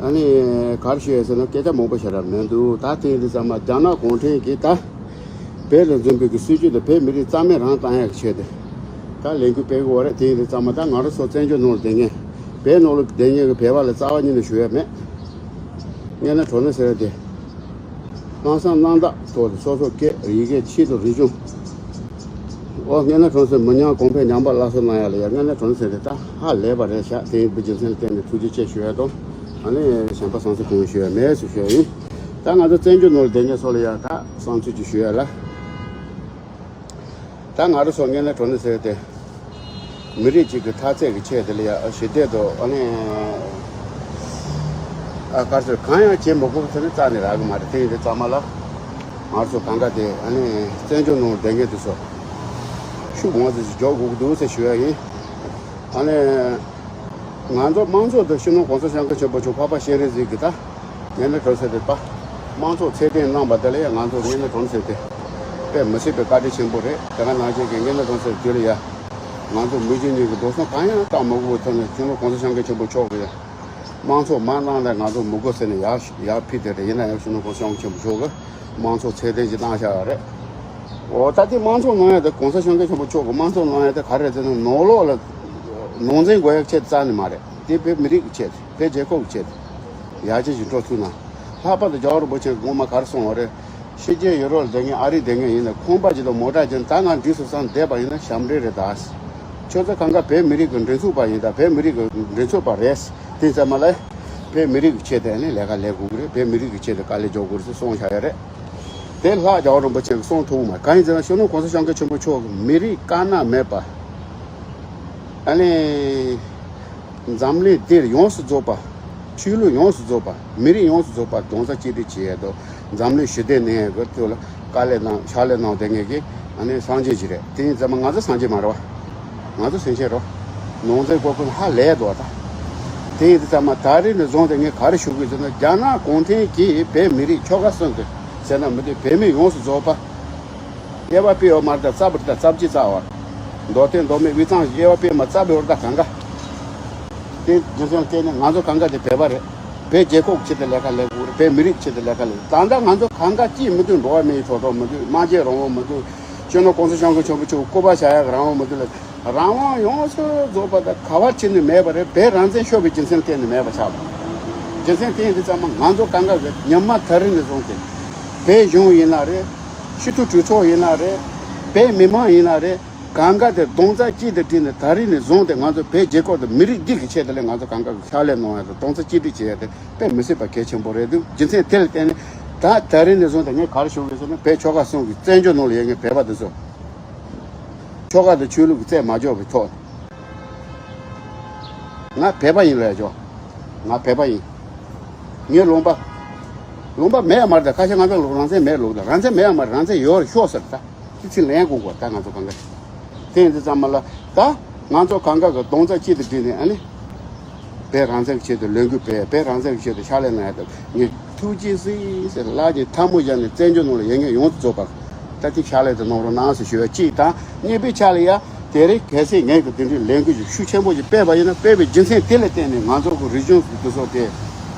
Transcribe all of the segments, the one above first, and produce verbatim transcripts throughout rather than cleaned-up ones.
ཨ་ནི་ག་རེ་ཞུ་ཡ་ཟེར་ན་སྐད་ཆ་མང་པོ་བཤད་ར་མི་འདུག་ད་དེ་ཡིན་དུས་ཙམ་པ་རྒྱ་ནག་གུང་ཁྲན་གྱིས་ད་བོད་ལ་འཛིན་པའི་གི་སྲིད་ཇུས་དེ་བོད་མི་རིགས་རྩ་མེད་རང་བཏང་ཡག་གི་ཆེད་དུ་ད་ལས་འགུལ་སྤེལ་གི་ཡོད་རེད། དེ་ཡིན་དུས་ཙམ་པ་ད་ང་རང་ཚོ་བཙན་བྱོལ་ནང་ལ་བསྡད་མཁན་བོད་ནང་ལ་བསྡད་མཁན་གི་བོད་པ་ལ་རྩ་བ་ཉིད་ནས་ཞུ་ཡ་མེད། སྔོན་ལ་གྲོ་ནས་ཟེར་ཏེ། ལྷག་བསམ་རྣམ་དག་ཐོག་ཏུ་སོ་སོ་སྐད་ཡི་གེ་ཆེད་དུ་རིག་གཞུང་། ཨོ་སྔོན་ལ་གྲོ་ནས་ཟེར་མི་ཉམས་གོང་འཕེལ་ཉམས་པ་སླར་གསོ་གནང་ཡ་ལ་ཡ་སྔོན་ལ་གྲོ་ནས་ཟེར་ཏེ་ད་ཧ་ལས་པ་རེད་ཤག་དེ་ཡིན་པའི་རྒྱུ་མཚན་ལ་བརྟེན་ནས་ཐུགས་རྗེ་ཆེ་ཞུ་ཡ་དང་། ཨ་ནི་གཞན་པ་བསམ་ཚུལ་གང་ཞུ་ཡ་མེད་ཟེར་ཞུ་ཡ་ཡིན། ད་ང་ཚོ་བཙན་བྱོལ་ནང་ལ་བསྡད་མཁན་ཚོ་ལ་ཡ་ད་བསམ་ཚུལ་ཅིག་ཞུ་ཡ་ལ། ད་ང་རང་ཚོ་སྔོན་ལ་གྲོ་ནས་ཟེར་ཏེ། མི་རིགས་གཅིག་གི་འཐབ་རྩོད་ཀྱི་ཆེད་དེ་ལ་ཡ་ཞི་བདེ་དང་ཨ་ནི་ཨ་དཀར་སོར་གང་ཡང་བྱེད་མི་དགོས་ཟེར་ནས་རྩ་ནས་རག་གི་མ་རེད། དེ་ཡིན་དུས་ཙམ་པ་ལ་ང་ཚོ་གང་ག་དེ་ཨ་ནི་བཙན་བྱོལ་ནང་བསྡད་མཁན་དེ་ཚོ་ཤུགས་མང་ཙམ་ཞིག་རྒྱག་དགོས་ཀྱི་འདུག་ཟེར་ཞུ་ཡ་ཡིན། ཨ་ནི་ང་ཚོ་དམངས་གཙོ་དང་སྤྱི་ནོར་གོང་ས་སྐྱབས་མགོན་ཆེན་པོ་མཆོག་འཕགས་པ་སྤྱན་རས་གཟིགས་ཀྱི་ད། སྔོན་ལ་གྲོ་ཟེར་ཏེ་པ། དམངས་གཙོ་ཚད་ལྡན་གནང་བ་དེ་ལ་ཡང་ང་ཚོ་སྔོན་ལ་གྲོ་ཟེར་ཏེ། དཔེ་མི་སྲིད་པའི་བཀའ་དྲིན་ཆེན་པོ་རེད། དེ་ག་ནང་བཞིན་གྱི་སྔོན་ལ་གྲོ་ཟེར་དུས་ལ་ཡ། ང་ཚོ་མི་རྒྱུ་གཉིས་ཀྱི་འགྲོ་སོང་གང་ཡང་བཏང་མ་དགོས་པའི་ཐོག་ནས་སྤྱི་ནོར་གོང་ས་སྐྱབས་མགོན་ཆེན་པོ་མཆོག་གིས་ཡ། དམངས་གཙོ་མ་གནང་ལ་ང་ཚོ་མི་དགོས་ཟེར་ནས་ཡར་ཡར་ཕུལ་དེ་རེད། ཡིན་ན་ཡང་སྤྱི་ནོར་གོང་ས་སྐྱབས་མགོན་ཆེན་པོ་མཆོག་གིས་དམངས་གཙོ་ཚད་ལྡན་ཞིག་བཏང་བཞག་ཡ་རེད། འོ་ད་དེ་དམངས་གཙོ་གནང་ཡ་དེ་གོང་ས་སྐྱབས་མགོན་ཆེན་པོ་མཆོག་གིས་དམངས་གཙོ་གནང་ཡ་དེ་ག་རེ་རེད་ཟེར་ན་ནང་ལོགས་ལ་ནང་འཛིང་དགོས་ཡ་ཆེད་རྩ་ནས་མ་རེད། དེ་བོད་མི་རིགས་ཀྱི་ཆེད་དུ། བོད་རྒྱལ་ཁབ་ཀྱི་ཆེད་དུ་ཡར་རྒྱས་ཀྱི་འགྲོ་ཐུབ་ན། ལྷག་པར་དུ་རྒྱལ་བ་རིན་པོ་ཆེ་ངོ་མ་ག་རེ་གསུངས་པ་རེད། ཕྱི་རྒྱལ་ཡུ་རོབ་ལ་བསྡད་མཁན་ཨ་རི་བསྡད་མཁན་ཡིན་ན་ཁང་པ་ཅིག་དང་མོ་ཊ་ཅིག་ད་ང་འགྲིག་སོང་བསམ་བསྡད་པ་ཡིན་ན་ཞབས་འདྲེན་རེད་ད། ཁྱོད་ཚོ་གང་ག་བོད་མི་རིགས་ཀྱི་མགྲིན་ཚབ་པ་ཡིན་ད། བོད་མི་རིགས་ཀྱི་མགྲིན་ཚབ་པ་རེད། དེ་ཙམ་མ་ལ་བོད་མི་རིགས་ཀྱི་ཆེད་དུ་ནི་ལས་ཀ་ལས་དགོས་ཀྱི་རེད། བོད་མི་རིགས་ཀྱི་ཆེད་དུ་དཀའ་ལས་རྒྱག་དགོས་རེད་ཟེར་གསུངས་བཞག་ཡོད་རེད། དེ་ལྷག་རྒྱལ་བ་རིན་པོ་ཆེ་གིས་གསུངས་ཐུབ་མ་གང་ཡིན་ཟེར་ན་སྤྱི་ནོར་གོང་ས་སྐྱབས་མགོན་ཆེན་པོ་མཆོག་གིས་མི་རིགས་དཀར་ནག་མེད་པ། ཨ་ནི། འཛམ་གླིང་འདིར་ཡོངས་སུ་རྫོགས་པ། ཆོས་ལུགས་ཡོངས་སུ་རྫོགས་པ། མི་རིགས་ཡོངས་སུ་རྫོགས་པ་རྡོག་རྩ་གཅིག་སྒྲིལ་བྱེད་ཡས་དོ། འཛམ་གླིང་ཞི་བདེ་གནས་ཡས་ཀྱི་ཐོག་ལ་དཀའ་ལས་གནང་ཕྱག་ལས་གནང་བསྡད་མཁན་གྱི་ཨ་ནི་སངས་རྒྱས་ཅིག་རེད། དེ་ཡིན་ཙང་མ་ང་ཚོ་སངས་རྒྱས་མ་རེད་བ། ང་ཚོ་སེམས་ཅན་རོ། ནང་ཚན་གོ་ཁུལ་ཧ་ལས་དོ་ད། དེ་ཡིན་ཙང་མ་ད་རེས་ནས་བཟུང་སྟེ་ངས་ག་རེ་ཞུ་དགོས་ཟེར་ན་རྒྱ་ནག་གུང་ཁྲན་གྱིས་བོད་མི་རིགས་ཆོལ་ཁ་གསུམ་གྱི་ཟེར་ན་མི་འདུག་བོད་མི་ཡོངས་སུ་རྫོགས་པ། དབྱེ་བ་སྤེལ་ཡོད་མ་རེད་ད། རྩ་བ་རེད་ད། རྩ་བརྒྱུད་རྩ་བ། མདོ་སྟོད་མདོ་སྨད་དབུས་གཙང་དབྱེ་བ་སྤེལ་མ་རྩ་བའི་བར་ད་གང་ག་དེ་རྒྱུ་མཚན་བལྟས་ནས་ང་ཚོ་གང་ག་དེ་བོད་པ་རེད། བོད་རྒྱལ་ཁབ་ཀྱི་ཆེད་དུ་ལས་ཀ་ལས་དགོས་རེད། བོད་མི་རིགས་ཀྱི་ཆེད་དུ་ལས་ཀ་ལས། ད་ལྟ་ང་ཚོ་གང་ག་ཅིས་མི་འདུག་འགྲོ་བ་མིའི་ཐོབ་ཐང་མི་འདུག་སྨྲ་བརྗོད་རང་དབང་མི་འདུག་སྤྱི་ནོར་གོང་ས་སྐྱབས་མགོན་ཆེན་པོ་མཆོག་སྐུ་པར་བཞག་ཡག་གི་རང་དབང་མི་འདུག་ལ། རང་དབང་ཡོངས་སུ་རྫོགས་པ་དང་ག་བ་ཕྱིན་ནས་མེད་པ་རེད། བོད་རང་བཙན་ཤོར་བའི་རྒྱུ་མཚན་བརྟེན་ནས་མེད་པ་ཆགས་པ། རྒྱུ་མཚན་དེ་ཡིན་དུས་ཙམ་པ་ང་ཚོ་གང་ག་གི་ཉི་མ་ད་རིང་ནས་བཟུང་སྟེ། བོད་གཞུང་ཡིན་ན་རེད། སྤྱི་འཐུས་གྲོས་ཚོགས་ཡིན་ན་རེད། བོད་མི་མང་ཡིན་ན་རེད། གང་ག་དེ་རྡོག་རྩ་གཅིག་ཏུ་བསྒྲིལ་ནས་ད་རིང་ནས་བཟུང་སྟེ་ང་ཚོ་བོད་རྒྱལ་ཁབ་དང་མི་རིགས་འདི་གི་ཆེད་དུ་ལས་ང་ཚོ་གང་ག་གི་ཕྱག་ལས་གནང་ཡ་དང་རྡོག་རྩ་གཅིག་སྒྲིལ་བྱེད་ཡ་དེ་དཔེ་མི་སྲིད་པ་གལ་ཆེན་པོ་རེད་འདུག་རྒྱུ་མཚན་དེ་ལ་བརྟེན་ནས་ད་ད་རིང་ནས་བཟུང་སྟེ་ངས་ག་རེ་ཞུ་དགོས་ཟེར་ན་བོད་ཆོལ་ཁ་གསུམ་གྱི་བཙན་བྱོལ་ནང་ལ་ཡོད་མཁན་བོད་པ་དེ་ཚོ། ཆོལ་ཁ་དང་ཆོས་ལུགས་ཀྱི་རྩོད་མ་འཇོག་པའི་ཐོག་ང་བོད་པ་ཡིན་ལབ་ཡ་ཆོག་ང་བོད་པ་ཡིན། ངའི་ལུང་པ། ལུང་པ་མེད་ཡ་མ་རེད་ད། ཁ་ཤས་ང་ཚོ་ལུང་རང་བཙན་མེད་ལུགས་ད། རང་བཙན་མེད་ཡ་མ་རེད། རང་བཙན་ཡོད་རེད་ཤོག་ཟེར་ད། དེ་ཚིག་ལན་དགོས་གོ་ད་ང་ཚོ་གང་ག་དེ་ཡིན་དུས་ཙམ་པ་ལ་ད་ང་ཚོ་གང་ག་གི་རྡོག་རྩ་གཅིག་ཏུ་བསྒྲིལ་ནས་ཨ་ནི། བོད་རང་བཙན་གྱི་ཆེད་དུ་ལས་འགུལ་སྤེལ། བོད་རང་བཙན་གྱི་ཆེད་དུ་ཕྱག་ལས་གནང་ཡ་དང་ངས་ཐུགས་རྗེ་གཟིགས་ཟེར་ལག་གི་ཐལ་མོ་སྦྱར་ནས་བཙན་བྱོལ་ནང་ལ་ཡོད་མཁན་ཡོངས་སུ་རྫོགས་པ་ད་ཐེངས་ཕྱག་ལས་དེ་གནང་རོགས་གནང་ཟེར་ཞུ་བ་གཅིག་དང་། གཉིས་པའི་ཆ་ལ་ཡ་དེ་རིང་གལ་སྲིད་ངས་ཀྱི་དེ་འདྲའི་ལས་འགུལ་ཞིག་ཤུགས་ཆེན་པོ་ཞིག་སྤེལ་བ་ཡིན་ན་སྤེལ་བའི་རྒྱུ་མཚན་དེ་ལ་བརྟེན་ནས་ང་ཚོ་གི་རིག་གཞུང་དེ་ཚོ་དེ་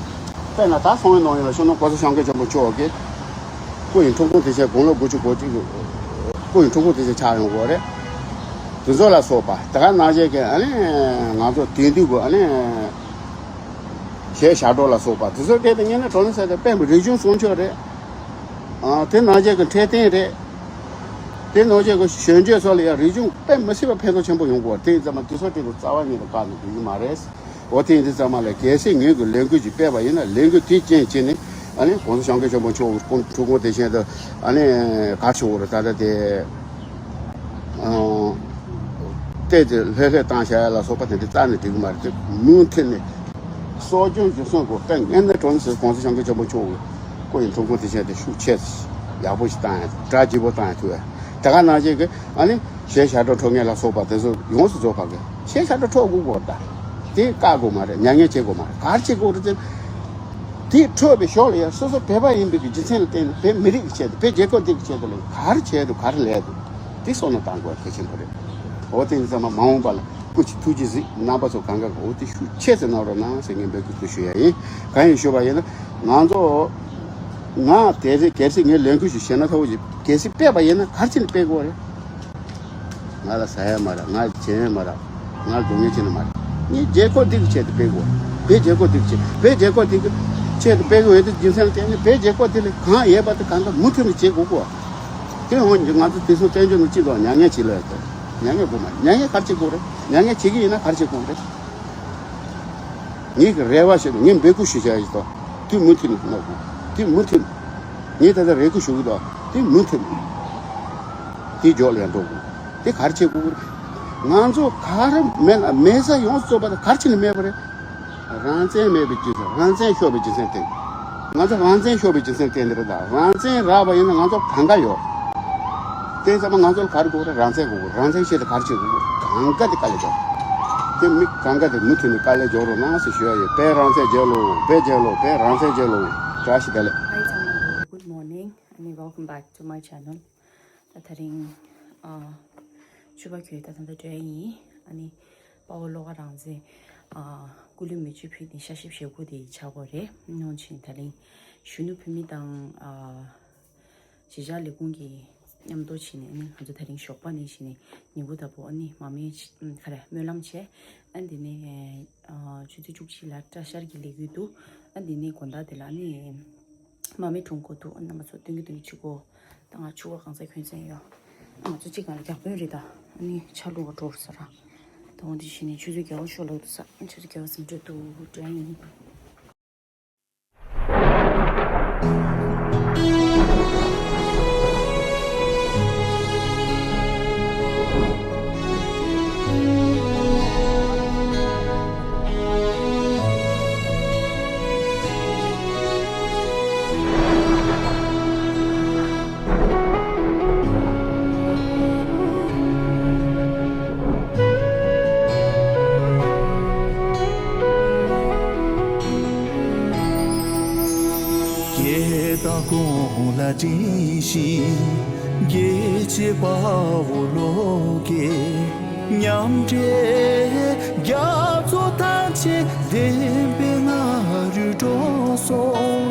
དཔེར་ན་ད་སོང་བའི་ནང་ཡིན་ལ་ཤོ་ནོ་གོ་ས་སྐྱབས་མགོན་ཆེན་པོ་མཆོག་གིས་སྐུ་ཡི་འཁྲུངས་སྐར་དེ་བཞིན་དགུང་ལོ་དགུ་བཅུ་གོ་གཅིག་གི་སྐུ་ཡི་འཁྲུངས་སྐར་དེ་བཞིན་ཆགས་ཡོང་གི་རེད། དེ་ཚོ་ལ་སོགས་པ་དེ་ག་ནང་བཞིན་གྱི་ཨ་ནི་ང་ཚོ་དེང་དུས་ཀྱི་ཨ་ནི། གཞས་ཞབས་བྲོ་ལ་སོགས་པ་དེ་ཚོ་བལྟས་ཏེ་ངས་ནི་གྲོ་ནི་ཟེར་ཏེ་དཔེ་མི་རིག་གཞུང་སྲུང་སྐྱོབ་རེད། ཨ་དེ་ནང་བཞིན་གྱི་འཕྲོད་བསྟེན་རེད། དེ་ནང་བཞིན་གྱི་གཞོན་སྐྱེས་ཚོ་ལ་ཡང་རིག་གཞུང་དཔེ་མི་སྲིད་པ་ཕན་ཐོགས་ཆེན་པོ་ཡོང་གི་ཡོད་རེད། དེ་ཡིན་ཙང་མ་དེ་ཚོ་དེ་ཚོ་རྩ་བ་ཉིད་དུ་བཀག་ནས་འགྲོ་གི་མ་རེད། འོ་དེ་ཡིན་དུས་ཙམ་པ་ལ་གལ་སྲིད་ངོས་ཀྱི་ལས་འགུལ་ཅིག་སྤེལ་བ་ཡིན་ན་ལས་འགུལ་དེའི་རྐྱེན་བྱས་ནས་ཨ་ནི་གོང་ས་སྐྱབས་མགོན་ཆེན་པོ་མཆོག་གི་སྐུ་འཁྲུངས་སྐར་དེ་བཞིན་དུ་ཨ་ནི་ག་ཆེ་བོ་རེད་ད་ལྟ་དེ། ཨང་། བལྟས་ཏེ་ལྷོད་ལྷོད་བཏང་བྱ་ཡ་ལ་སོགས་པ་དེ་འདྲ་རྩ་ནས་འགྲིག་གི་མ་རེད་དེ། མུ་མཐུད་ནས་གསོ་སྐྱོང་རྒྱུན་སྲུང་དགོས། དཔེ་ངན་ནས་གྲོང་གསེབ་གོང་ས་སྐྱབས་མགོན་ཆེན་པོ་མཆོག་གི་སྐུ་ཡི་འཁྲུངས་སྐར་དེ་བཞིན་དུ་ཤུགས་ཆེ་ཡག་པོ་ཞིག་བཏང་ཡ་གྲ་རྒྱས་པོ་བཏང་ཡ་ཐུབ་ཡ། དེ་ག་ནང་བཞིན་གྱི་ཨ་ནི་གཞས་ཞབས་བྲོ་འཁྲབ་མཁན་ལ་སོགས་པ་དེ་ཚོ་ཡོངས་སུ་རྫོགས་པ་གི་གཞས་ཞབས་བྲོ་འཁྲབ་དགོས་གོ་ད། དེ་བཀག་དགོས་མ་རེད། མྱ་ངན་བྱེད་དགོས་མ་རེད། ག་རེ་བྱེད་དགོས་རེད་ཟེར། དེ་འཁྲབ་པའི་ཞོར་ལ་ཡང་སོ་སོ་བོད་པ་ཡིན་པའི་གི་རྒྱུ་མཚན་ལ་བརྟེན་ནས་བོད་མི་རིགས་ཀྱི་ཆེད་དུ་བོད་རྒྱལ་ཁབ་འདི་གི་ཆེད་དུ་ལ་ག་རེ་བྱས་འདུག་ག་རེ་ལས་འདུག་དེ་བསམ་བློ་བཏང་དགོས་གལ་ཆེན་པོ་རེད། འོ་དེ་ཡིན་ཙང་མ་མ་འོངས་པ་ལ་ སྐུ་མཁྱེན། ཐུགས་རྗེ་གཟིགས། རྣམ་པ་ཚོ་གང་ག་གོ་དེ་ཤུགས་ཆེ་ཙམ་གནང་རོགས་གནང་ཟེར་ངས་འབོད་སྐུལ་ཞུ་ཡ་ཡིན། གང་ཡིན་ཞུ་བ་ཡིན་ན། ང་ཚོ་ང་དེ་རེད། གལ་སྲིད་ངས་ལས་འགུལ་ཞིག་བྱས་ན་ཐོག་ཅིག་གལ་སྲིད་སྤེལ་བ་ཡིན་ན་ག་རེ་བྱས་ནས་སྤེལ་དགོས་རེད། ང་ལ་ཟ་ཡ་མ་རག་ང་ལ་བྱེད་ཡ་མ་རག་ང་ལ་སྡུག་བསྔལ་བྱེད་ནི་མ་རེད། ངས་རྒྱལ་ཁབ་འདི་གི་ཆེད་དུ་སྤེལ་དགོས། བོད་རྒྱལ་ཁབ་འདི་གི་ཆེད། བོད་རྒྱལ་ཁབ་འདི་གི་ཆེད་དུ་སྤེལ་དགོས་ཡོད་དུས་རྒྱུ་མཚན་ལ་བརྟེན་ནས་བོད་རྒྱལ་ཁབ་འདི་ལ་གང་ཡོད་པ་དེ་གང་ག་མུ་མཐུད་ནས་བྱེད་དགོས་གོ། དེ་འོན་ཀྱང་ང་ཚོ་དེང་སང་བཙན་བྱོལ་ནང་སྤྱི་ཚོགས་མྱ་ངན་བྱེད་ལོས་དོ། མྱ་ངན་དགོས་མ་རེད། མྱ་ངན་ག་རེ་བྱེད་དགོས་རེད། མྱ་ངན་བྱེད་ཀྱི་ཡིན་ན་ག་རེ་བྱེད་དགོས་རེད། ངེད་ཀྱི་རེ་བ་ཞིག་ངས་འབོད་སྐུལ་ཞུ་བྱ་ཡིན་ཏོ། དེ་མུ་མཐུད་ནས་གནང་དགོས། དེ་མུ་མཐུད་ནས། ངས་ད་ལྟ་རེ་སྐུལ་ཞུ་གི་འདུག་དེ་མུ་མཐུད་ནས། དེ་མགྱོགས་ལ་ཡང་འགྲོ་དགོས། དེ་ག་རེ་བྱེད་དགོས་རེད། ང་ཚོ་ག་རེ་མེད་ན་མེད་ས་ཡོངས་སུ་རྫོགས་པ་དེ་ག་རེ་བྱས་ནས་མེད་པ་རེད། རང་བཙན་མེད་པའི་རྒྱུ་མཚན། རང་བཙན་ཤོར་བའི་རྒྱུ་མཚན་དེ། ང་ཚོ་རང་བཙན་ཤོར་བའི་རྒྱུ་མཚན་དེ་འདི་རེད་ད། རང་བཙན་རག་པ་ཡིན་ན་ང་ཚོ་གང་ག་ཡོད། དེ་ཚང་མ་ང་ཚོ་ལ་ག་རེ་དགོས་རེད། རང་བཙན་དགོས། རང་བཙན་ཆེད་དུ་ག་རེ་བྱེད་དགོས། གང་ག་དེ་དཀའ་ལས་རྒྱོབ། དེ་མི་གང་ག་དེ་མུ་མཐུད་ནས་དཀའ་ལས་རྒྱོབ་རོགས་གནང་ཟེར་ཞུ་ཡ་ཡོད། བོད་རང་བཙན་རྒྱལ་ལོ། བོད་རྒྱལ་ལོ། བོད་རང་བཙན་རྒྱལ་ལོ། བཀྲ་ཤིས་བདེ་ལེགས། Hi ཚང་མ། Good morning and welcome back to my channel. ད་དེ་རིང་ཨ་ཕྱུ་པ་ཁྱོད་ད་ད་ད་འགྲོ་ཡ་ཡིན། ཨ་ནི་དཔའ་བོ་བློ་དགའ་རང་བཙན་ཨ་སྐུ་ལུས་མེ་མཆོད་ཕུལ་ནས་ཤ་ཞིབ་ཞེ་དགུ་དེ་ཆགས་པ་རེད། ནང་ཕྱིན་ད་རིང་གཞོན་ནུ་བུད་མེད་དང་ཨ་གཞིས་ཆགས་ལས་ཁུངས་ཀྱི་མཉམ་དུ་ཕྱིན་ནས་ཨ་ནི་ང་ཚོ་ད་རིང་ཞོགས་པ་ནས་ཕྱིན་ནས་ཉིན་གུང་ལྟ་བུ་ཨ་ནི་མར་མེ་ག་རེ་སྨོན་ལམ་བྱས། ཨ་འདི་ནས་ཨ་ཆུ་ཚོད་བཅུ་གཅིག་ལ་སྐྲ་བཞར་གྱི་ལས་འགུལ་འདུག་ཨ་འདི་ནས་དགོང་དག་དེ་ལ་ཨ་ནི་མར་མེ་གྲོངས་དགོས་འདུག་ཨ་རྣམ་པ་ཚོ་སྟོན་གྱི་འདུག་ཆུ་སྒོ། ད་ང་ཆུ་སྒོ་གང་ཚ་གྱོན་ཚན་ཡོད། ང་ཚོ་གཅིག་གང་ལ་རྒྱག་དཔོན་རེད་ད། ཨ་ནི་ཆ་ལུགས་པ་འགྲོ་རུ་ས་ར། ད་འོ་འདི་བྱས་ནས་ཆུ་ཚོད་བརྒྱད་པ་ཤོག་ལབ་འདུག་ས། ཆུ་ཚོད་བརྒྱད་པ་ཟིན་འགྲོ་འདུག་དྲན་ཡིན། རྒྱལ་དང་གོང་ལ་དྲིན་ཞིང་། རྒྱལ་གཅེས་དཔའ་བོ་བློ་དགའི་མཉམ་འབྲེལ་རྒྱ་མཚོ་ཐམས་ཅད་བདེན་པའི་མངའ་རིས་སྒྲོག་སོང་།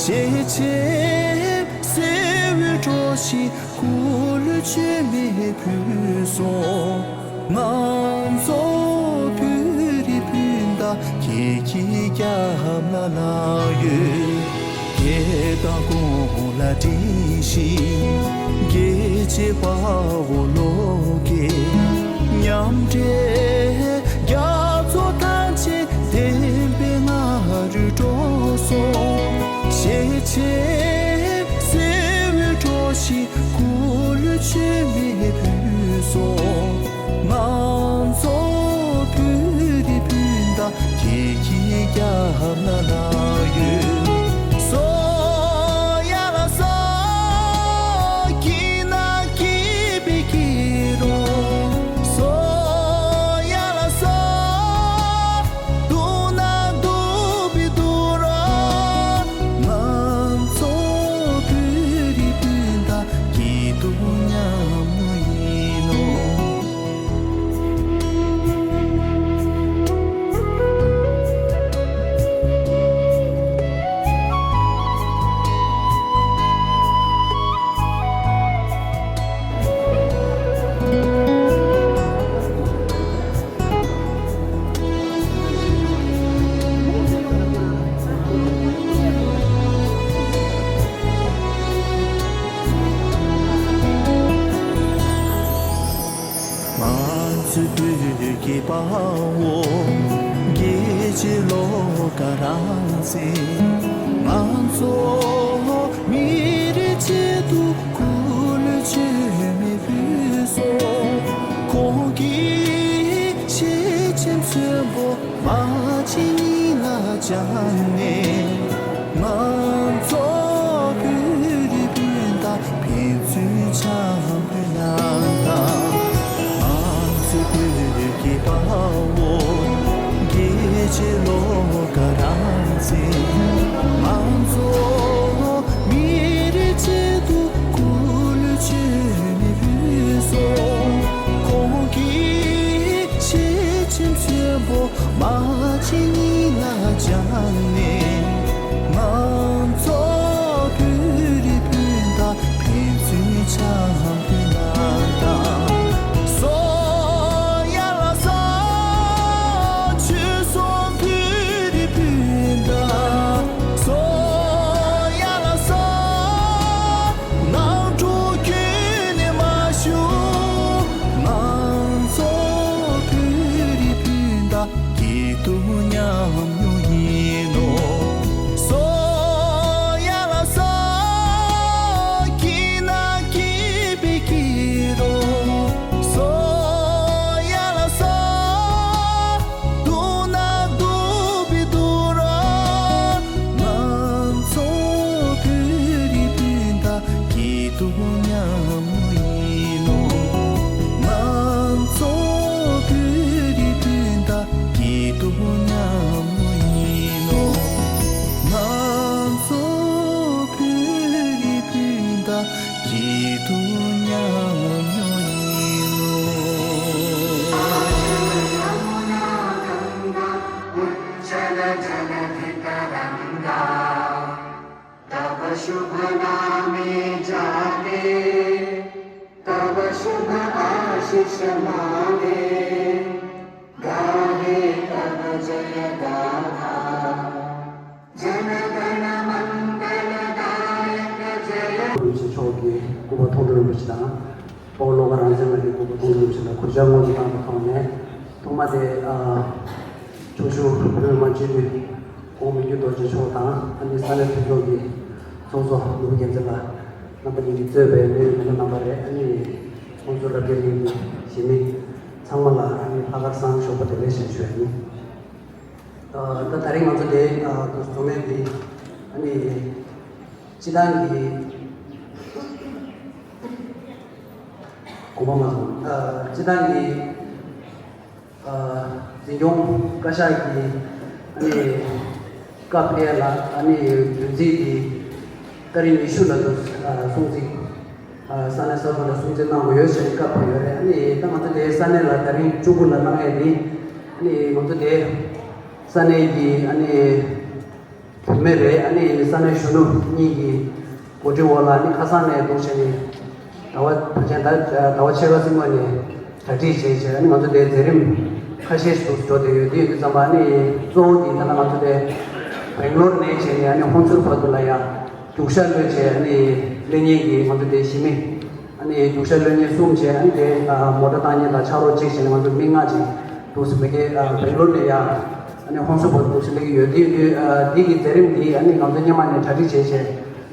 ཞེ་ཆེན་གསེར་འོད་སྤྲོ་ཞིང་སྐུ་ལུས་མཆོད་མེ་ཕུལ་སོང་། ང་ཚོ་བོད་རིགས་སྤུན་ཟླ་སྐྱིད་སྐྱིད་རྒྱབ་ན་ལགས་ཡོད། རྒྱལ་དང་གོང་ལ་དྲིན་ཞིང་། རྒྱལ་གཅེས་དཔའ་བོ་བློ་དགའི་མཉམ་འབྲེལ་རྒྱ་མཚོ་ཐམས་ཅད་བདེན་པའི་མངའ་རིས་སྒྲོག་སོང་། ཞེ་ཆེན་གསེར་འོད་སྤྲོ་ཞིང་སྐུ་ལུས་མཆོད་མེ་ཕུལ་སོང་། ང་ཚོ་བོད་རིགས་སྤུན་ཟླ་སྐྱིད་སྐྱིད་རྒྱབ་ན་ལགས་ཡོད། སོ་ཡ་ལ་སོ། སྐྱིད་ན་སྐྱིད་པའི་སྐྱིད་རོ། སོ་ཡ་ལ་སོ། སྡུག་ན་སྡུག་པའི་སྡུག་རོ། ང་ཚོ་བོད་རིགས་སྤུན་ཟླ་སྐྱིད་སྡུག་མཉམ་མྱོང་ཡིན་ནོ། ང་ཚོའི་བོད་ཀྱི་དཔའ་བོ་རྒྱལ་གཅེས་བློ་དགའ་རང་བཙན། ང་ཚོ་མི་རིགས་ཆེད་དུ་སྐུ་ལུས་མཆོད་མེ་ཕུལ་སོང་། ཁོང་གིས་ཞེ་ཆེན་མཚོན་པོ་མ་བྱིན་ལ་སྦྱར་ནས། ང་ཚོ་བོད་རིགས་སྤུན་ཟླ་ཕན་ཚུན་འཆམ་མཐུན་གནང་དང་། ང་ཚོའི་བོད་ཀྱི་དཔའ་བོ་རྒྱལ་གཅེས་བློ་དགའ་རང་བཙན། ང་ཚོ་མི་རིགས་ཆེད་དུ་སྐུ་ལུས་མཆོད་མེ་ཕུལ་སོང་། ཁོང་གིས་ཞེ་ शुभ नामे जागे, तव शुभ आशीष मांगे, गाहे तव जय गाथा, जन गण मंगलदायक जय। རིན་པོ་ཆེ་མཆོག་གི་སྐུ་པར་མཐོང་གྲོལ་རིན་པོ་ཆེ་དང་། དཔའ་བོ་བློ་དགའ་རང་བཙན་ལགས་ཀྱི་སྐུ་པར་མཐོང་གྲོལ་རིན་པོ་ཆེ་དང་གུས་ཕྱག་སྔོན་དུ་བཏང་བའི་ཐོག་ནས། ཐོག་མ་དེ། ཨ། ཆོག་ཞུ་བོད་མི་མང་སྤྱི་འཐུས་ཁོང་མི་འགྱུར་རྡོ་རྗེ་མཆོག་དང་། ཨ་ནི་ས་གནས་མཐུན་ཚོགས་ཀྱི་ཚོགས་གཙོ་ནོར་བུ་རྒྱལ་མཚན་ལགས་རྣམ་པ་གཉིས་ཀྱིས་གཙོས་པའི་གནད་ཡོད་མི་སྣ་རྣམ་པ་རེད། ཨ་ནི་ཁོང་ཚོ་རབ་རྒྱས་གླིང་གི་གཞིས་མི་ཚང་མ་ལ་ཨ་ནི་ལྷག་དཀར་བཟང་ཞོགས་པ་བདེ་ལེགས་ཞེས་ཞུ་ཡ་ཡིན། ཨ། ད་ད་རིང་ང་ཚོ་དེ། ཨ། འཛོམས་ཡས་དེ་ཨ་ནི་སྤྱི་བཏང་གི་གོང་མ་མ་སོང་། ཨ། སྤྱི་བཏང་གི། ཨ། འཛིན་སྐྱོང་བཀའ་ཤག་གི་ཨ་ནི་བཀའ་ཕེབས་ལ་ཨ་ནི་བདུན་ཚིགས་དེ་ཏ་རིག་ཉི་ཤུ་ལ་དུ། ཨ། སྲུང་བརྩི། ཨ། ས་གནས་ས་ཐོག་ལ་སྲུང་བརྩི་གནང་དགོས་ཡོད་ཟེར་བཀའ་ཕེབས་ཡོད་རེད། ཨ་ནི་ད་ང་ཚོ་དེ་ས་གནས་ལ་ད་རིང་བཅུ་དགུ་ལ་གནང་ཡས་དེ། ཨ་ནི་ང་ཚོ་དེ་ས་གནས་ཀྱི་ཨ་ནི་བུད་མེད་རེད། ཨ་ནི་ས་གནས་གཞོན་ནུ་གཉིས་ཀྱི་གོ་སྒྲིག་འོག་ལ་ཨ་ནི་ཁ་སང་ནས་འདུག་བྱས་ནས་ཟླ་བ་ཕལ་ཆེར་ད་ཟླ་བ་ཕྱེད་ཀ་ཙམ་སྔོན་ནས་གྲ་སྒྲིག་བྱས་བྱས། ཨ་ནི་ང་ཚོ་དེ་མཛད་རིམ་ཁ་ཤས་ཤིག་ཏུ་འགྲོ་བསྡད་ཡོད། དེ་ཡིན་དུས་ཙམ་པ་ཨ་ནི་གཙོ་བོ་དེ་ད་ལྟ་ང་ཚོ་དེ་སྦེང་ལོར་ནས་བྱས་ནས་ཨ་ནི་ཧོན་སུར་བར་དུ་ལ་ཡ་རྒྱུག་ཤར་གློད་བྱས། ཨ་ནི་གློད་མཁན་གྱི་ང་ཚོ་དེ་གཞིས་མི་ཨ་ནི་རྒྱུག་ཤར་གློད་མཁན་གསུམ་བྱས། ཨ་ནི་དེ་མོ་ཊ་བཏང་མཁན་དང་ཕྱག་རོགས་གཅིག་བྱས་ནས་ང་ཚོ་མི་ལྔ་ཅིག་འདུག་སེ་བོད་སྐད། ཨ། སྦེང་ལོར་ནས་ཡ་ཨ་ནི་ཧོན་སུར་བར་དུ་འདུག་སེ་སླེབས་ཀྱི་ཡོད། དེ་ཡིན་དུས། ཨ། འདི་གི་མཛད་རིམ་འདི་ཨ་ནི་ང་ཚོ་སྔོན་མ་ནས་གྲ་སྒྲིག་བྱས་བྱས།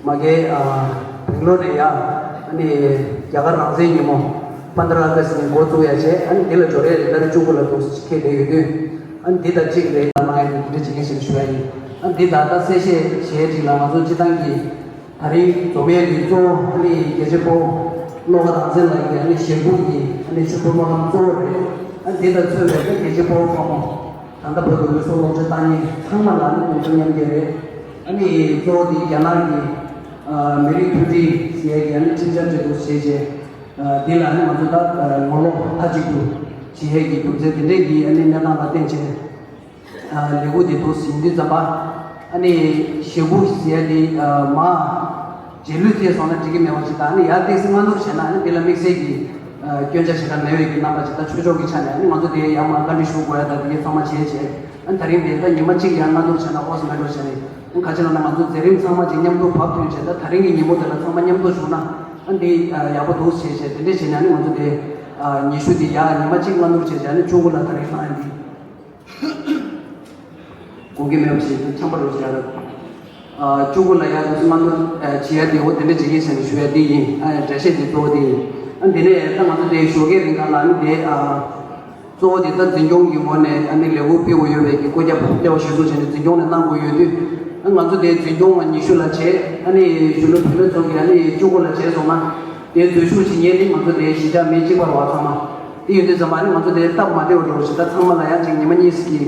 མ་གི། ཨ། སྦེང་ལོར་ནས་ཡ་ཨ་ནི་རྒྱ་གར་རང་བཙན་ཉིན་མོ་པན་དྲ་ཨ་ག་སི་ནས་འགོ་བཙུགས་ཡ་བྱས། ཨ་ནི་འདི་ལ་འབྱོར་ཡ་ལ་ད་རེས་བཅུ་དགུ་ལ་འདུག་སེ་འཁེལ་བསྡད་ཡོད་དུས། ཨ་ནི་འདི་དང་གཅིག་རེད། ལ་མ་ཡ་འདི་འདྲ་བྱེད་མཁན་ཞིག་ཞུ་ཡ་ཡིན། ཨ་ནི་འདི་དང་ད་གསལ་བཤད་བྱེད་ཡ་གཅིག་ལ་ང་ཚོ་སྤྱི་བཏང་གི་ད་རེས་འཛོམས་ཡས་ཀྱི་གཙོ་བོ་ཨ་ནི་རྒྱལ་གཅེས་དཔའ་བོ་བློ་དགའ་རང་བཙན་ལགས་ཀྱི་ཨ་ནི་ཞེ་དགུ་གི་ཨ་ནི་མཆོད་འབུལ་སྨོན་ལམ་གཙོ་བོ་རེད། ཨ་ནི་འདི་དང་མཚོན་པའི་ཨ་ནི་རྒྱལ་གཅེས་དཔའ་བོ་དཔའ་མོ་ད་ལྟ་བར་དུ་ལུས་སྲོག་ལོངས་སྤྱོད་བཏང་མཁན་ཚང་མ་ལ་ཨ་ནི་གདུང་སེམས་མཉམ་སྐྱེད་རེད། ཨ་ནི་གཙོ་བོ་དེ་རྒྱ་ནག་གི་ཨ་མི་རིགས་མཐུན་སྒྲིལ་ཟེར་ཡས་ཀྱི་ཨ་ནི་ཁྲིམས་འཆར་འདི་འདུག་བྱས་རྗེས། ཨ། འདི་ལ་ཨ་ནི་ང་ཚོ་ད་ཨ་ངོ་ལོག་མཐའ་གཅིག་ཏུ་བྱེད་ཡས་ཀྱི་རྒྱུ་མཚན་དེ་འདྲས་ཀྱི་ཨ་ནི་གནས་སྟངས་ལ་བརྟེན་བྱས། ཨ། ལས་འགུལ་འདི་འདུག་ཟིན་དུས་ཙམ་པ། ཨ་ནི་ཞེ་དགུ་ཟེར་ཡ་འདི། ཨ། མ་རྗེས་ལུས་ཐེབས་སོང་ན་འགྲིག་གི་མེད་པ་ཅིག་དང་། ཨ་ནི་ཡར་ཏོག་ཙམ་སྔ་སྣུར་བྱས་ན་ཨ་ནི་འདི་ལ་དམིགས་བསལ་གྱི། ཨ། སྐྱོན་ཆ་ཞེ་དྲག་མེད་པའི་གི་རྣམ་པ་ཅིག་དང་། ཆོས་ཕྱོགས་ཀྱི་ཆ་ནས་ཨ་ནི་ང་ཚོ་དེ་ཡར་མར་བཀའ་འདྲི་ཞུ་དགོས་ཡ་དང་དེ་གའི་ཚང་མ་བྱས་བྱས། ཨ་ནི་ད་རིང་དེ་ད་ཉི་མ་གཅིག་ཡར་སྔ་སྣུར་བྱས་ན་ཨོ་ཙམ་མེད་འགྲོ་བྱས་ནས། ཨ་ནི་ག་ཅི་ལབ་ན་ང་ཚོ་མཛད་རིམ་ཚང་མ་ཅིག་མཉམ་དུ་བབས་ཐོན་བྱས། ད་ད་རིང་གི་ཉིན་མོ་དེ་ལ་ཚང་མ་མཉམ་དུ་བྱུང་ན་ཨ་ནི་དེ་ཡག་པོ་འདུག་བྱས་བྱས། དེ་འདྲས་བྱས་ནས་ཨ་ནི་ང་ཚོ་དེ། ཨ། ཉི་ཤུ་དེ་ཡར་ཉི་མ་གཅིག་སྔ་སྣུར་བྱས་བྱས། ཨ་ནི་བཅུ་དགུ་ལ་ད་རིང་ལྷག་ཡིན་དེ། དགོངས་ཀྱི་མེད་པ་ཞིག་འཆམ་པ་རུ་བྱས་རེད། ཨ། བཅུ་དགུ་ལ་ཡར་དུ་སྔ་སྣུར་བྱེད་ཡ་དེ་འོ་དེ་འདྲ་བྱེད་ཀྱི་ཡིན་ཟེར་ནས་ཞུ་ཡ་དེ་ཡིན། ཨ། འགྲེལ་བཤད་དེ་གཙོ་བོ་དེ་ཡིན། ཨ། དེ་ནས་ད་ང་ཚོ་དེ་ཞོགས་ཀའི་རིང་ག་ལ་ཨ་ནི་དེ། ཨ། གཙོ་བོ་དེ་ད་འཛིན་སྐྱོང་གི་ངོས་ནས་ཨ་ནི་ལས་འགུལ་སྤེལ་དགོས་ཡོད་པའི་གི་བཀོད་ཁྱབ་སླེབས་པ་གཞིར་བཟུང་བྱས་ནས་འཛིན་སྐྱོང་ནས་གནང་དགོས་ཡོད་དུས། ཨ། ང་ཚོ་དེ་འཛིན་སྐྱོང་ང་ཉི་ཤུ་ལ་བྱས། ཨ་ནི་གཞོན་ནུ་བུད་མེད་ཚོ་གིས་ཨ་ནི་བཅུ་དགུ་ལ་བྱས་སོང་ན། དེ་འཛུལ་ཞུགས་བྱེད་མཁན་ནི་ང་ཚོ་དེ་གཞིས་ཆགས་མི་གཅིག་པ་རེད་བ་ཚང་མ། དེ་ཡོད་དུས་ཙམ་པ་ཨ་ནི་ང་ཚོ་དེ་སྟབས་མ་བདེ་བ་འགྲོ་བཞིན། ད་ཚང་མ་ལ་ཡང་ཅིག་ཉི་མ་གཉིས་ཀྱི་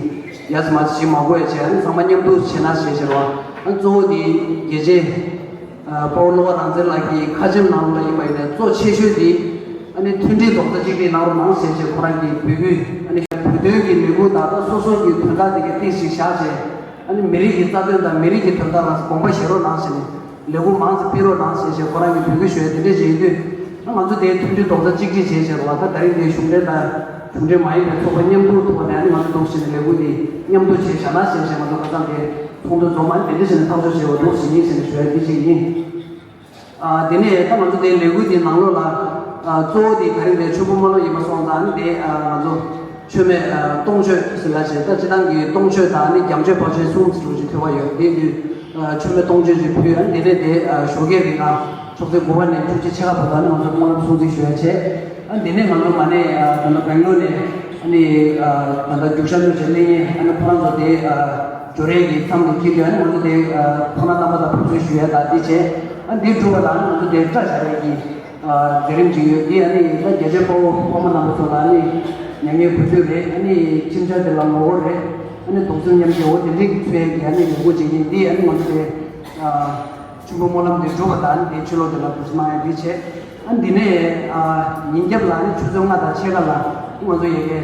ཡར་ཙམ་མར་ཙམ་ཞིག་མ་དགོས་ཡ་བྱས། ཨ་ནི་ཚང་མ་མཉམ་དུ་བྱས་ན་ཞེས་བྱས་རེད་བ། ཨ་ནི་གཙོ་བོ་དེ་རྒྱལ་གཅེས་དཔའ་བོ་བློ་དགའ་རང་བཙན་ལགས་ཀྱི་ཁ་ཆེམས་ནང་ལ་ཡིན་པ་ཡིན་ནའི་གཙོ་ཆེ་ཤོས་དེ་ཨ་ནི་མཐུན་སྒྲིལ་རྡོག་རྩ་གཅིག་སྒྲིལ་གནང་རོགས་གནང་ཞེས་བྱས་ཁོ་རང་གི་འབོད་སྐུལ། ཨ་ནི་བོད་དོན་གྱི་ལས་འགུལ་དང་ད་སོ་སོ་གི་དོན་དག་དེ་གའི་སྟེང་ཞིག་བཞག་བྱས། ཨ་ནི་མི་རིགས་ཀྱི་རྩ་དོན་དང་མི་རིགས་ཀྱི་དོན་དག་ལ་དགོངས་པ་བཞེས་རོགས་གནང་ཞེས་ནས། ལས་འགུལ་མང་ཙམ་སྤེལ་རོགས་གནང་ཞེས་བྱས་ཁོ་རང་གིས་འབོད་སྐུལ་ཞུ་ཡ་དེ་འདྲས་བྱས་ཡོད་དུས། ཨ། ང་ཚོ་དེའི་མཐུན་སྒྲིལ་རྡོག་རྩ་གཅིག་སྒྲིལ་བྱས་བྱས་རོགས། ད་ད་རིང་དེའི་གཞུང་འབྲེལ་དང་གཞུང་འབྲེལ་མ་ཡིན་པའི་ཚོགས་པ་མཉམ་དུ་ཐོག་ནས་ཨ་ནི་ང་ཚོ་འདུག་བྱས་ནས་ལས་འགུལ་དེ་མཉམ་དུ་བྱས་བཞག་ན་ཞེས་བྱས། ང་ཚོ་ཁ་སང་དེ་ཚོགས་འདུ་འཛོམས། ཨ་ནི་དེ་འདྲས་བྱས་ནས་ཐག་གཅོད་བྱས་པ་འདུག་ཟིན་ཡིན་ཟེར་ནས་ཞུ་ཡ་འདི་གཅིག་ཡིན། ཨ། དེ་ནས་ད་ང་ཚོ་དེ་ལས་འགུལ་དེའི་ནང་ལོགས་ལ། ཨ། གཙོ་བོ་དེ་ད་རིང་དེ་མཆོད་འབུལ་སྨོན་ལམ་ཡིན་པ་སོང་ཙང་། ཨ་ནི་དེ། ཨ། ང་ཚོ་མཆོད་མེ། ཨ། སྟོང་མཆོད་ཟེར་ལ་བྱས། ད་སྤྱི་བཏང་གི་སྟོང་མཆོད་དང་ཨ་ནི་བརྒྱད་མཆོད་པ་ཆེན་གསུམ་ཟེར་ཞིག་ཐོས་པ་ཡོད། དེ་དུས། ཨ། མཆོད་མེ་སྟོང་མཆོད་ཅིག་ཕུལ། ཨ་ནི་དེ་ནས་དེ། ཨ། ཞོགས་ཀའི་རིང་ལ་ཆུ་ཚོད་དགུ་པ་ནས་བཅུ་གཅིག་ཕྱེད་ཀ་བར་དུ་ཨ་ནི་ང་ཚོ་སྨོན་ལམ་སྲུང་བརྩི་ཞུ་ཡ་བྱས། ཨ་ནི་དེ་ནས་ང་ཚོ་མ་ནས། ཨ། ད་ལྟ་སྦེང་ལོར་ནས་ཨ་ནི། ཨ། ད་ལྟ་རྒྱུག་ཤར་གློད་བྱས་སླེབས་མཁན་ཨ་ནི་ཁོ་རང་ཚོ་དེ། ཨ། འབྱོར་ཡས་ཀྱི་མཚམས་དུ་འཁེལ་དུས། ཨ་ནི་ང་ཚོ་དེ། ཨ། ཁོ་ན་རྣམ་པ་དང་ཕུར་ཚུར་ཞུ་ཡ་དང་དེ་བྱས། ཨ་ནི་དེ་གྲུབ་པ་དང་ཨ་ནི་ང་ཚོ་དེ་སྐྲ་བཞར་ཡས་ཀྱི། ཨ། མཛད་རིམ་ཅིག་ཡོད། དེ་ཨ་ནི་ད་རྒྱལ་གཅེས་དཔའ་བོ་དཔའ་མོ་རྣམ་པ་ཚོ་ལ་ཨ་ནི་མྱ་ངན་གུས་འདུད་རེད། ཨ་ནི་ཁྲིམས་འཆར་དེ་ལ་ངོ་རྒོལ་རེད། ཨ་ནི་གདུང་སེམས་མཉམ་སྐྱེད་འོ་དེ་འདྲའི་ཚུལ་ཡས་ཀྱི་ཨ་ནི་ལས་འགུལ་ཅིག་ཡིན། དེ་ཨ་ནི་ང་ཚོ་དེ། ཨ། མཆོད་འབུལ་སྨོན་ལམ་དེ་གྲུབ་པ་དང་ཨ་ནི་དེ་ཕྱི་ལོགས་དེ་ལ་འདུག་སེ་གནང་ཡ་དེ་བྱས། ཨ་ནི་དེ་ནས། ཨ། ཉིན་རྒྱབ་ལ་ཨ་ནི་ཆུ་ཚོད་ལྔ་དང་ཕྱེད་ཀ་ལ་ང་ཚོ་ཡ་གི།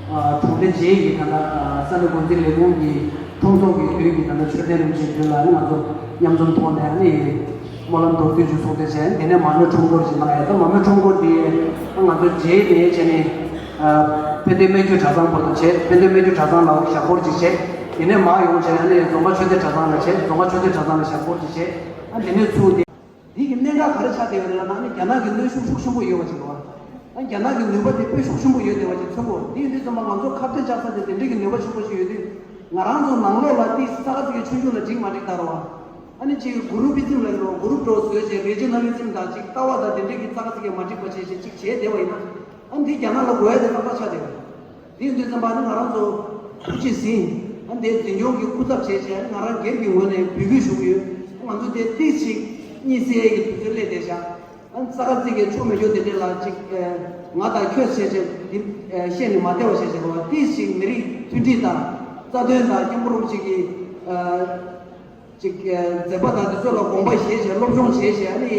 ཨ། གྲོང་སྡེ་རྗེས་ཀྱི་ད་ལྟ། ཨ། ས་གནས་འགོ་འཛིན་ལས་ཁུངས་ཀྱི་ཁྲོམ་ཐོག་གི་དུས་ཀྱི་ད་ལྟ་མཆོད་རྟེན་རིན་པོ་ཆེའི་མདུན་ལ་ཨ་ནི་ང་ཚོ་མཉམ་འཛོམས་ཐོག་ནས་ཨ་ནི། སྨོན་ལམ་རྡོ་རྗེ་ཆོས་གསུང་དེ་བྱས། དེ་ནས་མ་རྨོས་ཁྲོམ་སྐོར་ཞིག་གནང་ཡ། ད་མ་རྨོས་ཁྲོམ་སྐོར་དེ་ང་ཚོ་རྗེས་ནས་བྱས་ནས་དཔལ་ལྡན་སྨད་རྒྱུད་གྲྭ་ཚང་བར་དུ་བྱས། དཔལ་ལྡན་སྨད་རྒྱུད་གྲྭ་ཚང་ལ་ཞབས་སྐོར་ཅིག་བྱས། དེ་ནས་མར་ཡོང་བྱས་ཨ་ནི་རྫོང་དཔོན་ཆོས་སྡེ་གྲྭ་ཚང་ལ་བྱས། རྫོང་དཔོན་ཆོས་སྡེ་གྲྭ་ཚང་ལ་ཞབས་སྐོར་ཅིག་བྱས། ཨ་དེ་ནས་ཚུར་དེ། འདི་གི་གནད་འགག་ག་རེ་ཆགས་བསྡད་ཡོད་རེད་ལབ་ན། ཨ་ནི་རྒྱ་ནག་གི་གནོན་ཤུགས་ཤུགས་ཆེན་པོ་ཡོད་པ་ཅིག་རེད་བ། ཨ་རྒྱ་ནག་གི་ནུས་པ་དེ་དཔེ་ཤུགས་ཆེན་པོ་ཡོད་བསྡད་པ་ཅིག་མཚོན་གོ། འདི་ཡིན་དུས་ཙམ་པ་ང་ཚོ་ཁ་གཏད་བཅག་ས་དེ་དེ་འདྲས་ཀྱི་ནུས་པ་ཆེན་པོ་ཞིག་ཡོད་དུས། ང་རང་ཚོ་ནང་ལོགས་ལ་ཏིས་ས་ཁ་ཅིག་གི་ཆོས་རྒྱུགས་ལ་འགྲིག་མ་འགྲིག་ལྟ་རོགས་ཨ། ཨ་ནི་ཅིག་གུ་རུ་པི་ཛིམ་ལ་རོ་གུ་རུབ་འགྲོ་བཟོས་བྱས། རི་ཇི་ན་ལི་ཛིམ་དང་ཅིག་ལྟ་བ་དང་དེ་འདྲས་ཀྱི་ས་ཁ་ཅིག་གི་མ་འགྲིག་པ་བྱས་བྱས་ཅིག་བྱས་བསྡད་པ་ཡིན་ན། ཨ་འདི་རྒྱ་ནག་ལ་གོ་ཡ་དེ་ཏག་ཏག་ཆགས་བསྡད་ཡོད། དེ་ཡིན་དུས་ཙམ་པ་ནི་ང་རང་ཚོ་ཐུགས་རྗེ་ཟིན། ཨ་ནི་དེ་འཛིན་སྐྱོང་གི་སྐུ་ཚབ་བྱས་བྱས། ཨ་ནི་ང་རང་སྒེར་གྱི་ངོས་ནས་འབོད་སྐུལ་ཞུ་གི་ཡོད། ང་ཚོ་དེ་ཏིག་ཅིག་གཉིད་སད་ཀྱི་དུས་ཚོད་སླེབས་བསྡད་ཤག་ཨ་ནི་ས་ཁ་རྩིག་གི་ཆོ་མེད་ཆོ་དེ་འདྲས་ལ་ཅིག་ཨ་ང་དང་ཁྱོད་བྱས་བྱས་འདི་ཨ་བཤད་ནས་མ་བསྡད་པ་བྱས་བྱས་རོགས། ཏིག་ཅིག་མི་རིགས་མཐུན་སྒྲིལ་དང་རྩ་དོན་དང་། སྐྱབས་མགོན་རིན་པོ་ཆེ་གི་ཨ་ཅིག་ཨ་མཛད་པ་དང་དེ་ཚོ་ལ་དགོངས་པ་བཞེས་བྱས། སློབ་སྦྱོང་བྱས་བྱས། ཨ་ནི་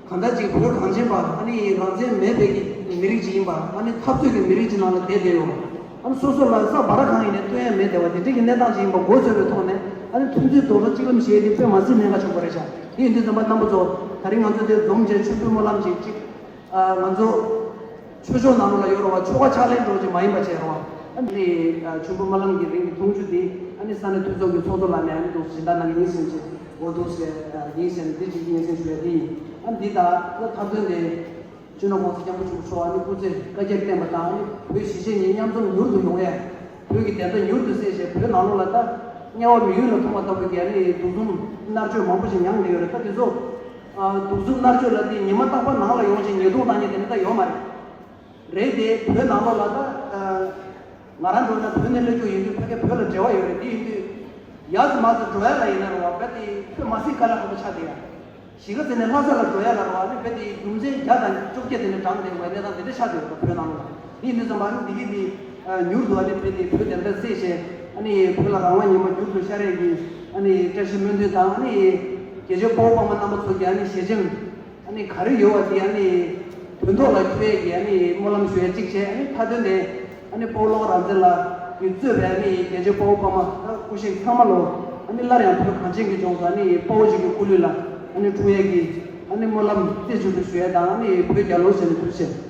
གང་ལྟར་ཅིག་བོད་གངས་ཅན་པ། ཨ་ནི་རང་བཙན་མེད་པའི་གི་མི་རིགས་ཅིག་ཡིན་པ། ཨ་ནི་འཐབ་རྩོད་ཀྱི་མི་རིགས་ཅིག་ནང་ལ་བསྡད་བསྡད་ཡོད། ཨ་ནི་སོ་སོ་ལ་ས་བ་ར་གང་ཡིན་ནའི་སྟོན་ཡ་མེད་བསྡད་པ་དེ་འདྲའི་གི་གནས་སྟངས་ཅིག་ཡིན་པ་མགོ་ཚོས་པའི་ཐོག་ནས། ཨ་ནི་མཐུན་སྒྲིལ་རྡོག་རྩ་གཅིག་ལམ་བྱས་ཏེ་དཔེ་མ་སྲིད་གནད་འགག་ཆེན་པོ་རེད་ཤག་དེ་ཡིན་དུས་ཙམ་པ་རྣམ་པ་ཚོ་ད་རིང་ང་ཚོ་དེར་འཛོམས་བྱས་མཆོད་འབུལ་སྨོན་ལམ་ཅིག་ཅིག་ཨ་ང་ཚོ་ཆོས་ཕྱོགས་ནང་ལོགས་ལ་ཡོད་རེད་བ། ཆོ་ག་ཕྱག་ལེན་འགྲོ་ཅིག་མ་ཡིན་པ་བྱས་རེད་བ། ཨ་ནི་ཨ་མཆོད་འབུལ་སྨོན་ལམ་གྱི་རིང་གི་འཐུང་ཆུ་དེ་ཨ་ནི་ས་གནས་འཐུས་ཚོགས་ཀྱི་ཚོགས་གཙོ་ལགས་ནས་ཨ་ནི་འདུག་སྦྱིན་བདག་གནང་གི་ཡིན་ཟེར་བྱས། འོ་འདུག་ཟེར་ཡིན་ཟེར་ནས་འདི་ཅིག་སྙན་སེང་ཞུ་ཡ་དེ་ཡིན། ཨ་ནི་འདི་དང་ད་མཐའ་དོན་དེ། སྤྱི་ནོར་༸གོང་ས་༸སྐྱབས་མགོན་ཆེན་པོ་མཆོག་ཨ་ནི་སྐུ་ཚེ་བསྐལ་བརྒྱར་བརྟན་པ་དང་། ཨ་ནི་བོད་གཞིས་བྱེས་གཉིས་མཉམ་འཛོམས་མྱུར་དུ་ཡོང་ཡས། བོད་ཀྱི་བདེན་མཐའ་མྱུར་དུ་གསལ་བྱས། བོད་ནང་ལོགས་ལ་ད་དམྱལ་བ་མི་ཡུལ་ལ་མཐོང་བ་ལྟ་བུའི་གི་ཨ་ནི་སྡུག་སྡོམ་མནར་གཅོད་མང་པོ་ཞིག་མྱངས་བསྡད་ཡོད་རེད། ད་དེ་ཚོ་ཨ་སྡུག་སྡོམ་མནར་གཅོད་ལབ་དེ་ཉི་མ་རྟག་པར་ནང་ལ་ཡོང་བྱས་ཉེས་རྡུང་བཏང་མཁན་དེ་འདྲ་ད་ཡོད་མ་རེད། རེད་དེ། བོད་ནང་ལོགས་ལ་ད་ཨ་ང་རང་འགྲོ་ན་བོད་ནས་སླེབས་རྒྱུ་ཡིན་དུས་ཕ་གི་བོད་ལ་འབྲེལ་བ་ཡོད་རེད། དེ་ཡིན་དུས་ཡར་ཙམ་མར་ཙམ་འགྲོ་ཡ་ལ་ཡིན་ན་རེད་བ། རྦད་དེ་དཔེ་མ་སྲིད་དཀའ་ལས་ཁག་པོ་ཆགས་བསྡད་ཡ། གཞིས་ཀ་རྩེ་ནས་ལྷ་ས་ལ་འགྲོ་ཡ་ལ་རེད་བ། ཨ་ནི་རྦད་དེ་རྒྱུ་མཚན་བརྒྱ་དང་བཅོ་བརྒྱད་དེ་འདྲ་འགྲངས་བསྡད་པའི་གནས་སྟངས་དེ་འདྲ་ཆགས་བསྡད་ཡོད་རེད་བོད་ནང་ལ། དེ་ཡིན་དུས་ཙམ་པ་ཨ་ནི་དེ་གི་དེ་མྱུར་དུ་ཨ་ནི་རྦད་དེ་བོད་བདེན་མཐའ་གསལ་བྱས། ཨ་ནི་བོད་ལ་རང་དབང་ཉི་མ་མྱུར་དུ་ཤར་ཡས་ཀྱི་ཨ་ནི་བཀྲ་ཤིས་སྨོན་འདུན་དང་། ཨ་ནི་རྒྱལ་གཅེས་དཔའ་བོ་དཔའ་མོ་རྣམ་པ་ཚོ་གི་ཨ་ནི་ཞལ་ཆེམས། ཨ་ནི་ག་རེ་ཡོད་པ་དེ་ཨ་ནི་དོན་ཐོག་ལ་འཁྱོལ་ཡས་ཀྱི་ཨ་ནི་སྨོན་ལམ་ཞུ་ཡས་གཅིག་བྱས། ཨ་ནི་མཐའ་དོན་དེ་ཨ་ནི་དཔའ་བོ་བློ་དགའ་རང་བཙན་ལགས་ཀྱིས་གཙོས་པའི་ཨ་ནི་རྒྱལ་གཅེས་དཔའ་བོ་དཔའ་མོ་སྐུ་གཤེགས་ཚང་མ་ལོ། ཨ་ནི་སླར་ཡང་བོད་གངས་ཅན་གྱི་ལྗོངས་སུ་ཨ་ནི་དཔའ་བོ་གཅིག་གི་སྐུ་ལུས་ལ་ཨ་ནི་འཁྲུངས་ཡས་ཀྱི་ཨ་ནི་སྨོན་ལམ་རྩེ་གཅིག་ཏུ་ཞུ་ཡས་དང་། ཨ་ནི་བོད་རྒྱལ་ལོ་ཞེས་ནས་ཐུགས་རྗེ་ཆེ།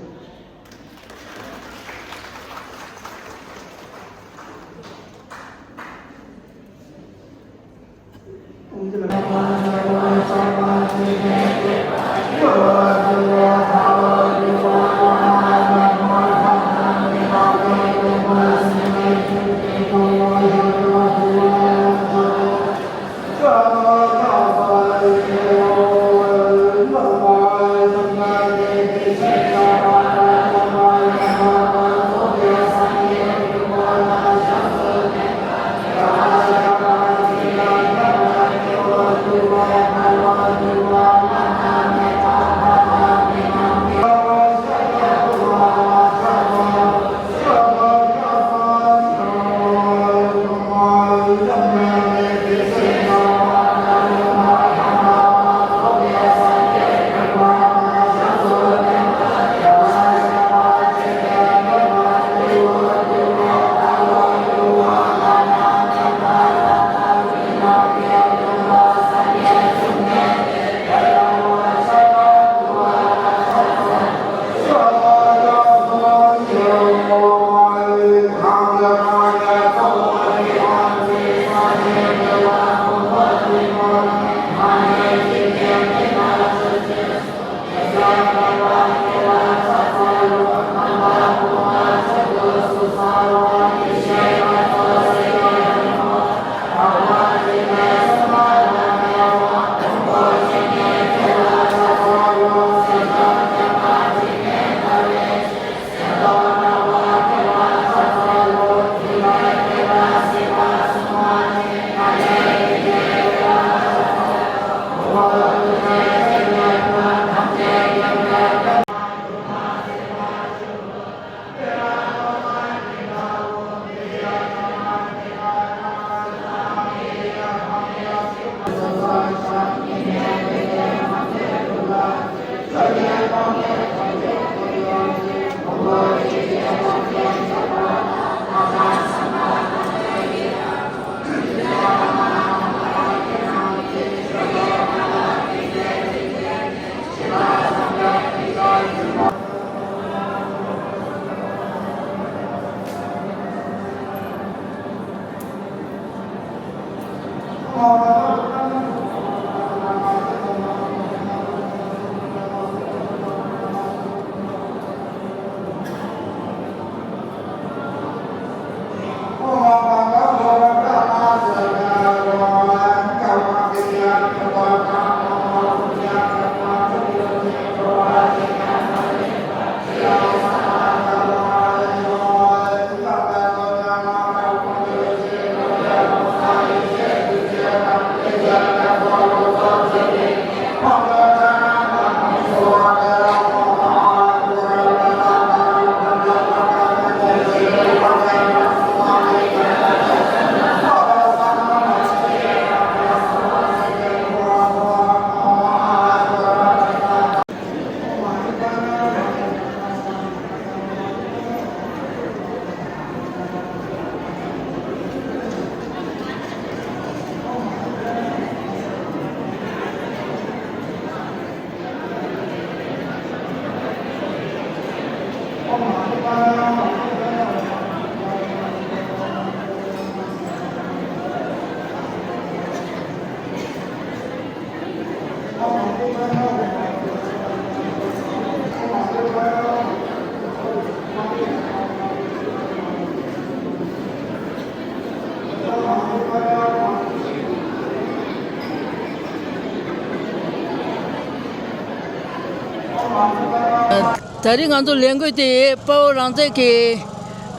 ད་རིང་ང་ཚོ་ལས་འགུལ་དེ་དཔའ་བོ་རང་བཙན་གྱི་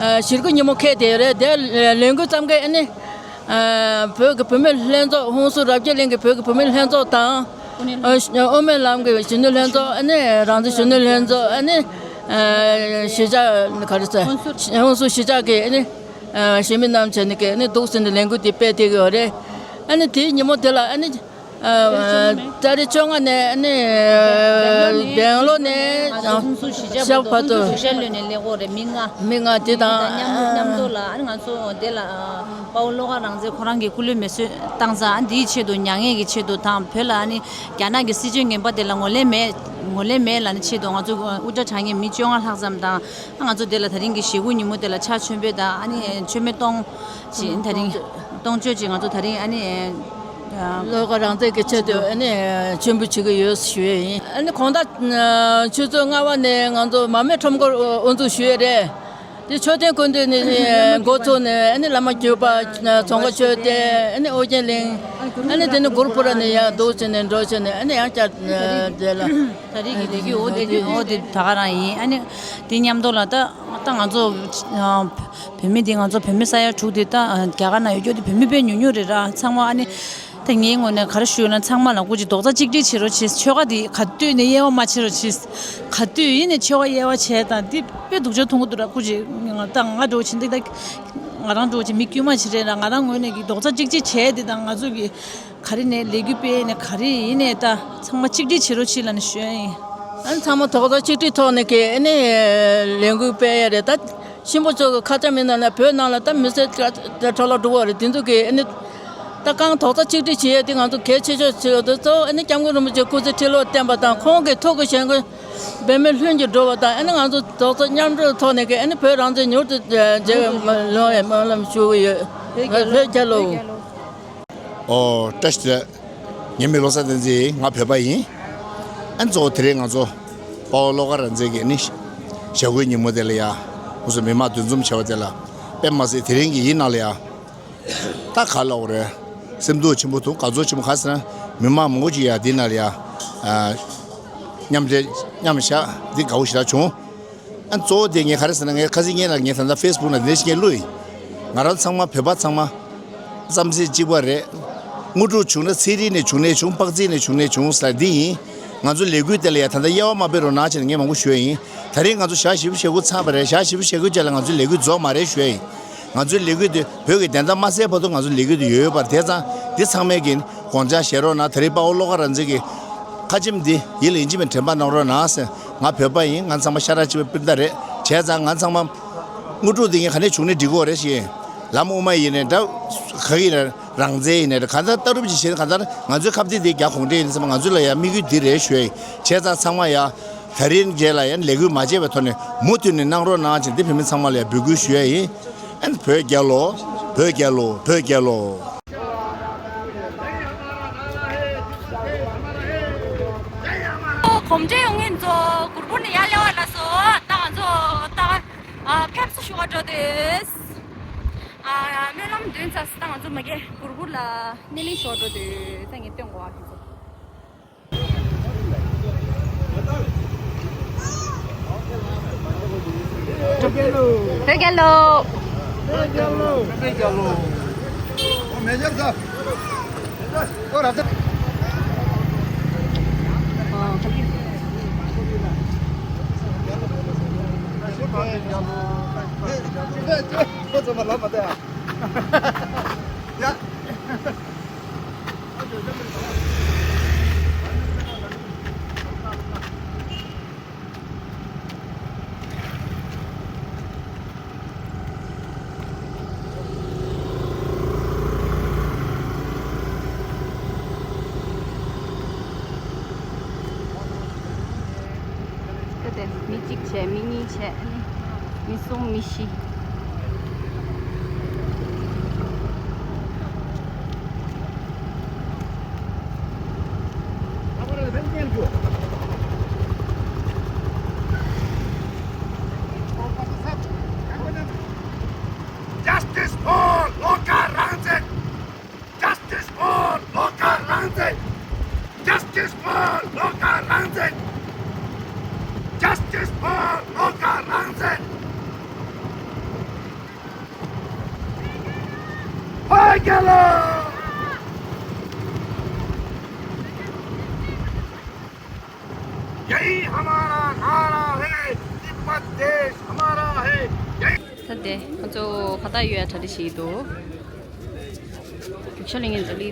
ཨ་ཞི་རྒོལ་ཉིན་མོ་འཁེལ་བསྡད་ཡོད་རེད། དེ་ལས་འགུལ་བརྩམས་མཁན་ཨ་ནི་ཨ་བོད་ཀྱི་བུད་མེད་ལྷན་ཚོགས། ཧུན་སུར་རབ་རྒྱས་གླིང་གི་བོད་ཀྱི་བུད་མེད་ལྷན་ཚོགས་དང་། ཨ་དབུ་མའི་ལམ་གྱི་གཞོན་ནུ་ལྷན་ཚོགས། ཨ་ནི་རང་བཙན་གཞོན་ནུ་ལྷན་ཚོགས། ཨ་ནི་ཨ་གཞིས་ཆགས་ག་རེ་ཟེར། ཧུན་སུར་གཞིས་ཆགས་ཀྱི་ཨ་ནི་ཨ་གཞིས་མི་རྣམས་བྱས་ནས་ཀྱི་ཨ་ནི་འདུག་ཟེར་ནས་ལས་འགུལ་དེ་སྤེལ་བསྡད་ཀྱི་ཡོད་རེད། ཨ་ནི་དེའི་ཉིན་མོ་དེ་ལ་ཨ་ནི། ཨ་ཏ་རིག་བཅོ་ལྔ་ནས་ཨ་ནི་སྦེང་ལོར་ནས་ང་ཚོ་ཧུན་སུར་གཞིས་ཆགས་ཤར་བར་དུ། ཧུན་སུར་གཞིས་ཆགས་ལོན་ནས་སླེབས་ཡོད་རེད། མི་ལྔ། མི་ལྔ་དེ་དང་། མཉམ་མཉམ་དུ་ལ་ཨ་ནི་ང་ཚོ་དེ་ལ་དཔའ་བོ་བློ་དགའ་རང་བཙན་ཁོ་རང་གི་སྐུ་ལུས་མེ་གསོད་བཏང་ཙང་། ཨ་འདིའི་ཆེད་དུ་མྱ་ངན་གྱི་ཆེད་དུ་དང་། བོད་ལ་ཨ་ནི་རྒྱ་ནག་གི་སྲིད་བྱུས་ངན་པ་དེ་ལ་ངོས་ལེན་མེད། ངོས་ལེན་མེད་ལབ་ནས་ཆེད་དུ་ང་ཚོ་དབུ་སྐྲ་གྲགས་ངན་མི་བཅོ་ལྔ་ལྷག་ཙམ་དང་། ང་ཚོ་དེ་ལ་ད་རིང་གི་ཞི་རྒོལ་ཉིན་མོ་དེ་ལ་ཕྱག་མཆོད་འབུལ་དང་། ཨ་ནི་མཆོད་མེ་གཏོང་ཞིང་། ད་རིང་གཏོང་མཆོད་ཅིག་ང་ཚོ་ད་རིང་ཨ་ནི་བློ་དགའ་རང་བཙན་གྱི་ཆེད་དུ་ཨ་ནི་མཆོད་འབུལ་བྱེད་ཀྱི་ཡོད་ཞུ་ཡས་ཡིན། ཨ་ནི་དགོང་དག་ཆུ་ཚོད་ལྔ་པ་ནས་ང་ཚོ་མར་མེ་ཁྲོམ་སྐོར་དབུ་འཛུགས་ཞུ་ཡས་རེད། དེ་མཆོད་རྟེན་ཀུན་འདུས་ནས་འགོ་ཚུགས་ནས། ཨ་ནི་བླ་མ་གུས་པ་རྫོང་དཀར་མཆོད་རྟེན། ཨ་ནི་ཨོ་རྒྱན་གླིང་། ཨ་ནི་དེ་ནས་གུ་རུ་པུ་ར་ནས་ཡར་འདུག་བྱས་ནས་འགྲོ་བྱས་ནས། ཨ་ནི་ཡང་བསྐྱར་དེ་ལ། ད་རེས་ཀྱི་ལས་འགུལ་འོ་དེ་འོ་དེ་ད་ག་རང་ཡིན། ཨ་ནི་དེ་མཉམ་དུ་ལ་ད་ད་ང་ཚོ་བོད་མི་འདི། ང་ཚོ་བོད་མི་ས་ཡ་དྲུག་འདི་ད་རྒྱ་གར་ནང་ཡོད་རྒྱུ་དེ་བོད་མི་དཔེ་ཉུང་ཉུང་རེད་ར། ཚང་མ་ཨ་ནི་ད་ངའི་ངོས་ནས་ག་རེ་ཞུ་ན། ཚང་མ་ལ་སྐུ་མཁྱེན་རྡོག་རྩ་གཅིག་སྒྲིལ་བྱེད་རོགས་བྱེད། ཆོལ་ཁ་འདི་ག་དུས་ནས་དབྱེ་བ་མ་ཕྱེ་རོགས་བྱེད། ག་དུས་ཡིན་ནས་ཆོལ་ཁ་དབྱེ་བ་བྱས་དང་འདི་དཔེ་སྡུག་ཅག་མཐོང་གི་འདུག་ར། སྐུ་མཁྱེན་ད་ང་འདྲ་བོ་བྱེད་འདི་ད་ང་རང་འདྲ་བོ་བྱེད་མི་དཀྱུས་མ་ཅིག་རེད་ར། ང་རང་ངོས་ནས་ཀྱི་རྡོག་རྩ་གཅིག་སྒྲིལ་བྱས་འདི་དང་། ང་ཚོ་གི་ག་རེ་ནས་ལས་འགུལ་སྤེལ་ནས་ག་རེ་ཡིན་ནས་ད་ཚང་མ་གཅིག་སྒྲིལ་བྱེད་རོགས་བྱེད་ལབ་ནས་ཞུ་ཡ་ཡིན། ཨ་ནི་ཚང་མ་རྡོག་རྩ་གཅིག་སྒྲིལ་ཐོག་ནས་ཀྱི་ཨ་ནི་ལས་འགུལ་སྤེལ་ཡ་རེད། ད་གཤིན་པོ་ཚོ་གི་ཁ་ཆ་མི་ནང་ལ་བོད་ནང་ལ་ད་མི་སེར་ཁྲ་ལག་འགྲོ་བ་རེད། དེ་ཚོ་གི་ཨ་ནི་ད་གང་རྡོག་རྩ་གཅིག་སྒྲིལ་བྱེད་ཡ་དེ་ང་ཚོ་གལ་ཆེ་ཤོས་ཆེ་ཡོད་དེ། གཙོ་བོ་ཨ་ནི་སྐྱབས་མགོན་རིན་པོ་ཆེ་སྐུ་ཚེ་ཁྲི་ལོར་བརྟན་པ་དང་། ཁོང་གི་ཐུགས་ཀྱི་བཞེད་དགོངས་འབད་མེད་ལྷུན་གྱིས་འགྲུབ་པ་དང་། ཨ་ནི་ང་ཚོ་རྡོག་རྩ་མཉམ་འགྲོའི་ཐོག་ནས་ཀྱི་ཨ་ནི་བོད་རང་བཙན་མྱུར་དུ་རྒྱལ་བའི་ལོང་བའི་སྨོན་ལམ་ཞུ་གི་ཡོད། བོད་རྒྱལ་ལོ། ཨོ་བཀྲ་ཤིས་བདེ་ལེགས། ངའི་མིང་བློ་བཟང་བསྟན་འཛིན་ཡིན། ང་བོད་པ་ཡིན། ཨ་ནི་གཙོ་བོ་དེ་རིང་ང་ཚོ་དཔའ་བོ་བློ་དགའ་རང་བཙན་གྱི་ནི་ཞི་རྒོལ་ཉིན་མོ་དེ་ལ་ཡ། ང་ཚོ་མི་མང་འདུ་འཛོམས་བྱས་པ་དེ་ལ། དཔེ་མ་སྲིད་དེ་རིང་གི་ཡིན་ནའང་ལ་ཡ། ད་ག་ལབ་དགོས་རེད། སེམས་སྡུག་ཆེན་པོ་འདུག་དགའ་ཚོར་ཆེན་པོ། ག་ཟེར་ན་མི་མང་མང་པོ་ཅིག་ཡ་འདི་ནང་ལ་ཡ། ཨ་མཉམ་འབྲེལ་མཉམ་བཞག་འདི་དགའ་པོ་ཞེ་དྲག་བྱུང་། ཨ་གཙོ་བོ་དེ་ངས་ག་རེ་ཟེར་ན། ངས་ཁ་སང་ཉིན་ལ་ངས་ད་ལྟ་ཕེ་སི་བུག་ནང་འདི་འདྲ་ཞིག་ངས་བླུགས་ཡིན། ང་རང་ཚང་མ་བོད་པ་ཚང་མ་རྩམ་ཟན་གཅིག་པ་རེད། དངོས་གྲུབ་བྱུང་ན་ཚན་རིག་ནས་བྱུང་ནས་བྱུང་། དཔག་ཚད་ནས་བྱུང་ནས་བྱུང་ཟེར་འདི་ཡིན། ང་ཚོ་ལས་འགུལ་དེ་ལ་ཡ་ད་ལྟ་དབྱེ་བ་མ་སྤེལ་རོགས་གནང་བྱས་ནས་ངས་མང་པོ་ཞུ་ཡ་ཡིན། ད་རེས་ང་ཚོ་ཞག་བཞི་བཅུ་ཞེ་དགུ་ཚང་པ་རེད། ཞག་བཞི་བཅུ་ཞེ་དགུ་རྗེས་ལ་ང་ཚོའི་ལས་འགུལ་རྫོགས་མ་རེད་ཞུ་ཡ་ཡིན། ང་ཚོའི་ལས་འགུལ་དེ་བོད་ཀྱི་བདེན་མཐའ་མ་གསལ་བར་དུ་ང་ཚོའི་ལས་འགུལ་དེ་ཡོད་ཡོད་པ་རེད། དེ་ཙང་འདི་ཚང་མས་ཀྱིས་དགོངས་འཇགས་བཞེས་རོགས་གནང་། ད་རེས་དཔའ་བོ་བློ་དགའ་རང་བཙན་གྱི་ཁ་ཆེམས་འདི་ཡིད་ལ་ཡིད་ཆེས་པའི་དྲན་པ་གནང་རོགས་གནང་ཟེར། ང་བོད་པ་ཡིན། ང་ཚང་མ་ཤ་ཁྲག་གཅིག་པའི་སྤུན་ཟླ་རེད། བྱས་ཙང་ང་ཚང་མ་དངོས་གྲུབ་འདི་ངས་ག་ནས་བྱུང་ནས་འགྲིག་གི་ཡོད་རེད་ཞེས། ལམ་དབུ་མ་ཡིན་ནའི་འདྲ། ག་གི་ཡིན་ནའི། རང་བཙན་ཡིན་ནའི་འདྲ། གང་ལྟར་ལྟ་གྲུབ་ཅིག་བྱས་ན། གང་ལྟར་ང་ཚོའི་ཁ་གཏད་འདི་རྒྱ་གུང་ཁྲན་ཡིན་ཙང་ང་ཚོ་ལ་ཡང་དམིགས་ཡུལ་འདི་རེད་ཞུ་ཡ་ཡིན། བྱས་ཙང་ཚང་མ་ཡ། ད་རིང་རྗེས་ལ་ཡང་ལས་འགུལ་མ་བརྗེད་པའི་ཐོག་ནས་མུ་མཐུད་ནས་གནང་རོགས་གནང་ཞེས་འདི་བོད་མི་ཚང་མ་ལ་ཡང་འབོད་སྐུལ་ཞུ་ཡ་ཡིན། ཨན། བོད་རྒྱལ་ལོ། བོད་རྒྱལ་ལོ། བོད་རྒྱལ་ལོ། གོམ་བགྲོད་ཡོང་མཁན་ཚོ་གུར་གུར་ནས་ཡར་སླེབས་པ་ལ་སོ། ད་ང་ཚོ་ད་ཨ་ཕེབས་བསུ་ཞུ་བར་འགྲོ་འདོད། ཨ་སྨོན་ལམ་འདོན་ཚར། ད་ང་ཚོ་མ་གི་གུར་གུར་ལ་སྣེ་ལེན་ཞུ་བར་འགྲོ་འདོད། ད་ངས་སྟོན་གོ་བ་ཁྱེད་ཚོ། བོད་རྒྱལ་ལོ། བོད་རྒྱལ་ལོ། བོད་རྒྱལ་ལོ། ཨོ་མེ་ཇར་ས། ཨོ་ར་ཏ། ཁོ་ཚོ་མ་ལབ་མ་ད་ཡ། ཡ། ད་དེ་མི་གཅིག་བྱས། མི་གཉིས་བྱས། ཨ་ནི་མི་གསུམ་མི་བཞི། Justice for Lokha Rangzin! Justice for Lokha Rangzin! Justice for Lokha Rangzin! Justice for Lokha Rangzin! Hai Galo! यही हमारा नारा है, तिब्बत देश हमारा है। यही ད་དེ་ཁོ་ཚོ་ཁ་བཏགས་གཡོག་ཡ་གྲ་སྒྲིག་བྱེད་ཀྱི་འདུག་རིག་ཤ་ལེན་མཁན་ཚོ་ལི།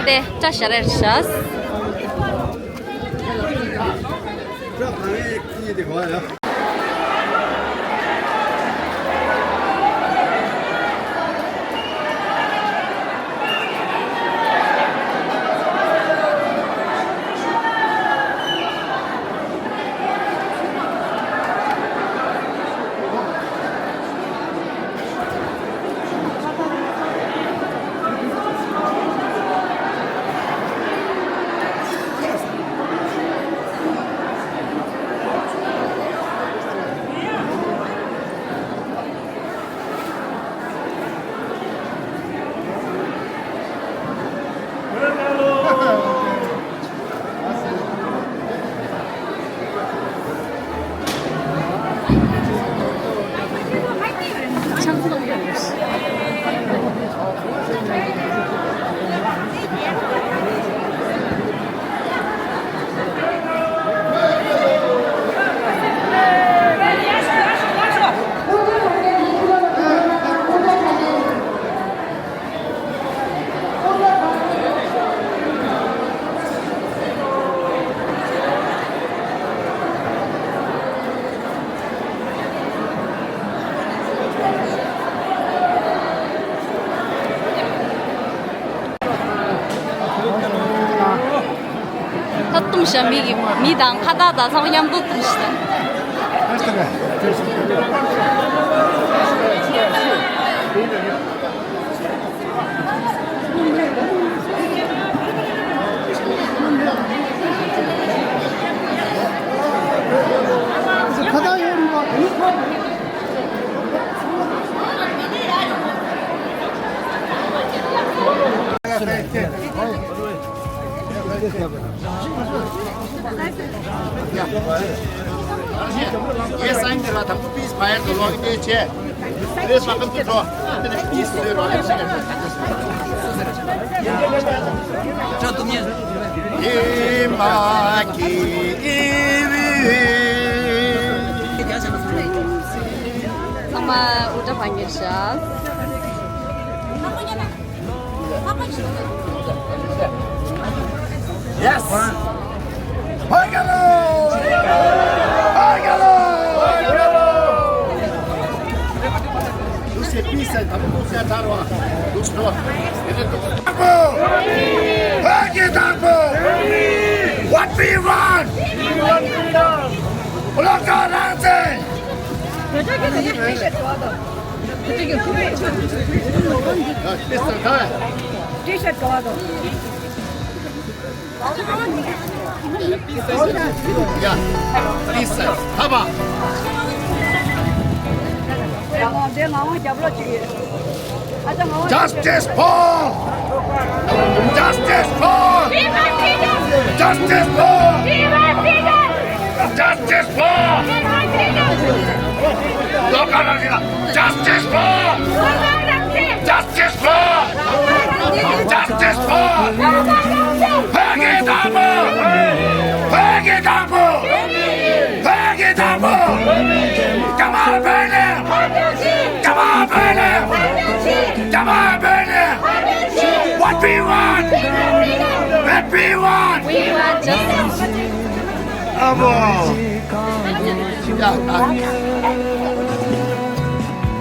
དེ་བཀྲ་ཤིས་བདེ་ལེགས། ད་བཏུམ་ཤ་མི་གི་མི་དང་ཁ་བཏགས་དང་ཚང་མ་མཉམ་དུ་བཏུམ་ཤ། ये साइन करवा था, प्लीज फायर तो लॉक दे छे। प्लीज पकड़ के ड्रॉ। प्लीज से रॉ। जो तुम ये ये माँ की ईवी। ཚང་མ་འུར་སྒྲ་ཕངས་ཀྱི་ཤག Yes. Hai Galo! Hai Galo! Hai Galo! Tú se pisa, tampoco se atarva. Tú no. Hai Galo! What we want? We want freedom. Lokha Rangzin! ཊི་ཤརཊ་ག་བ་དང་། ཡ། ཊི་ཤརཊ་ཧ་བ། Justice for! Justice for! Justice for! Justice for! Justice for! Justice for! Justice for! བོད་ཀྱི་དམ་པ། བོད་ཀྱི་དམ་པ། བོད་ཀྱི་དམ་པ། རྒྱ་དམར་བོད་ལས། རྒྱ་དམར་བོད་ལས། རྒྱ་དམར་བོད་ལས། What we want! What we want! ཨ་མོ།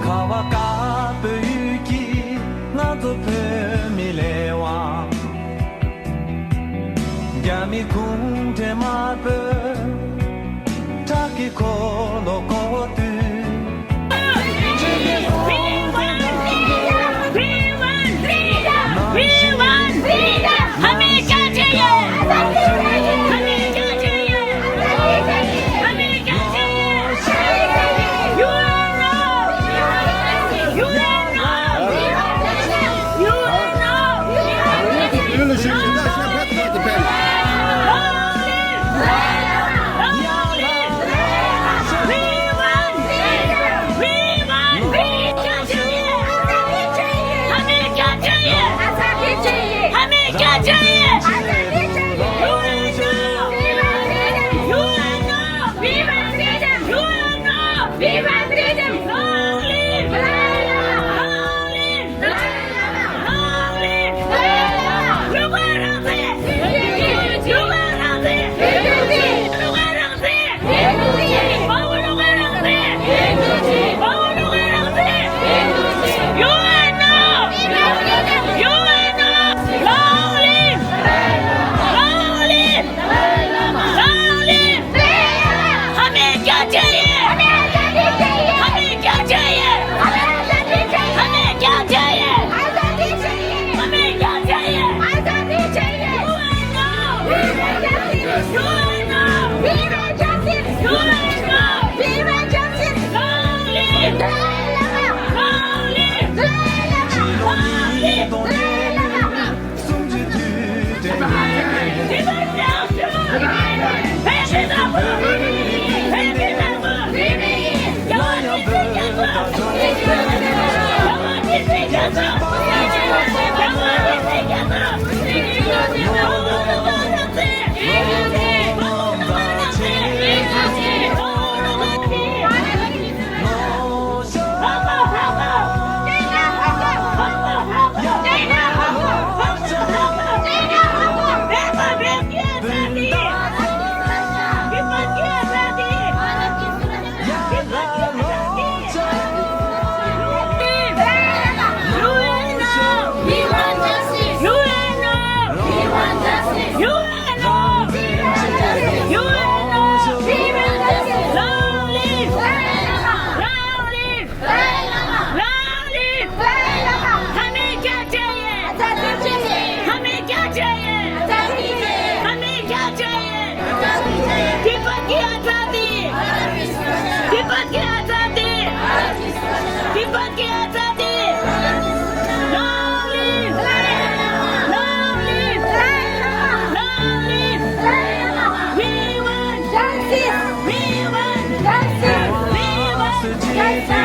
ཁ་བ་དཀར་པོའི་ཡུལ་གྱི་ང་ཚོ་བོད་མི་ལས་དབང་། རྒྱ་མི་གུང་ཁྲན་དམར་པོས་ཁྲག་གི་འཁོར་ལོ་བསྐོར་དུས། We want freedom! We want freedom! We want freedom! हमें क्या चाहिए? हमें क्या चाहिए? हमें क्या चाहिए? हमें क्या चाहिए? You are no! You are no! You are no! Long live! Long live! We want freedom! We want freedom! हमें क्या चाहिए? हमें क्या चाहिए? हमें क्या चाहिए? You are no! You are no! We want freedom! You are no! We want freedom! Long live! Long live! हमें क्या चाहिए? हमें आजादी चाहिए। हमें क्या चाहिए? हमें आजादी चाहिए। हमें क्या चाहिए? आजादी चाहिए। हमें क्या चाहिए? आजादी चाहिए। You are no. We want justice. You are no. We want justice. You are no. We want justice. Long live. Long live. Long live. Long live. Long live! Long live! हमें क्या चाहिए? आजादी चाहिए। हमें क्या चाहिए? आजादी चाहिए। हमें क्या चाहिए? आजादी चाहिए। तिब्बत की आजादी। तिब्बत की आजादी। तिब्बत की आजादी। Long live! Long live! Long live! We want justice! We want justice! We want justice!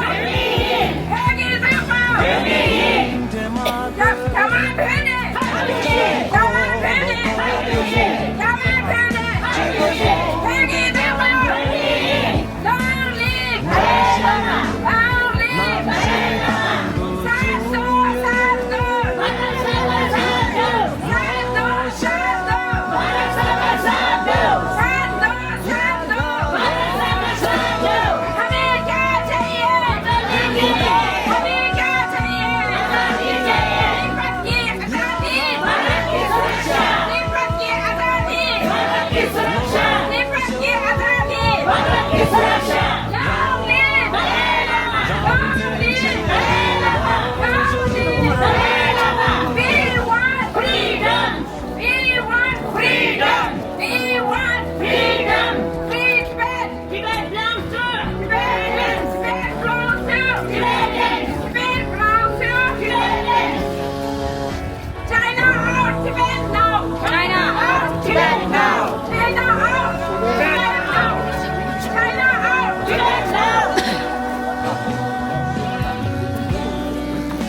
We want freedom! We want freedom! Free Tibet! Tibet belongs to Tibetans! Tibet belongs to Tibetans! Tibet belongs to Tibetans! China out! Tibet now! China out! Tibet now! China out! Tibet out! China out! Tibet now!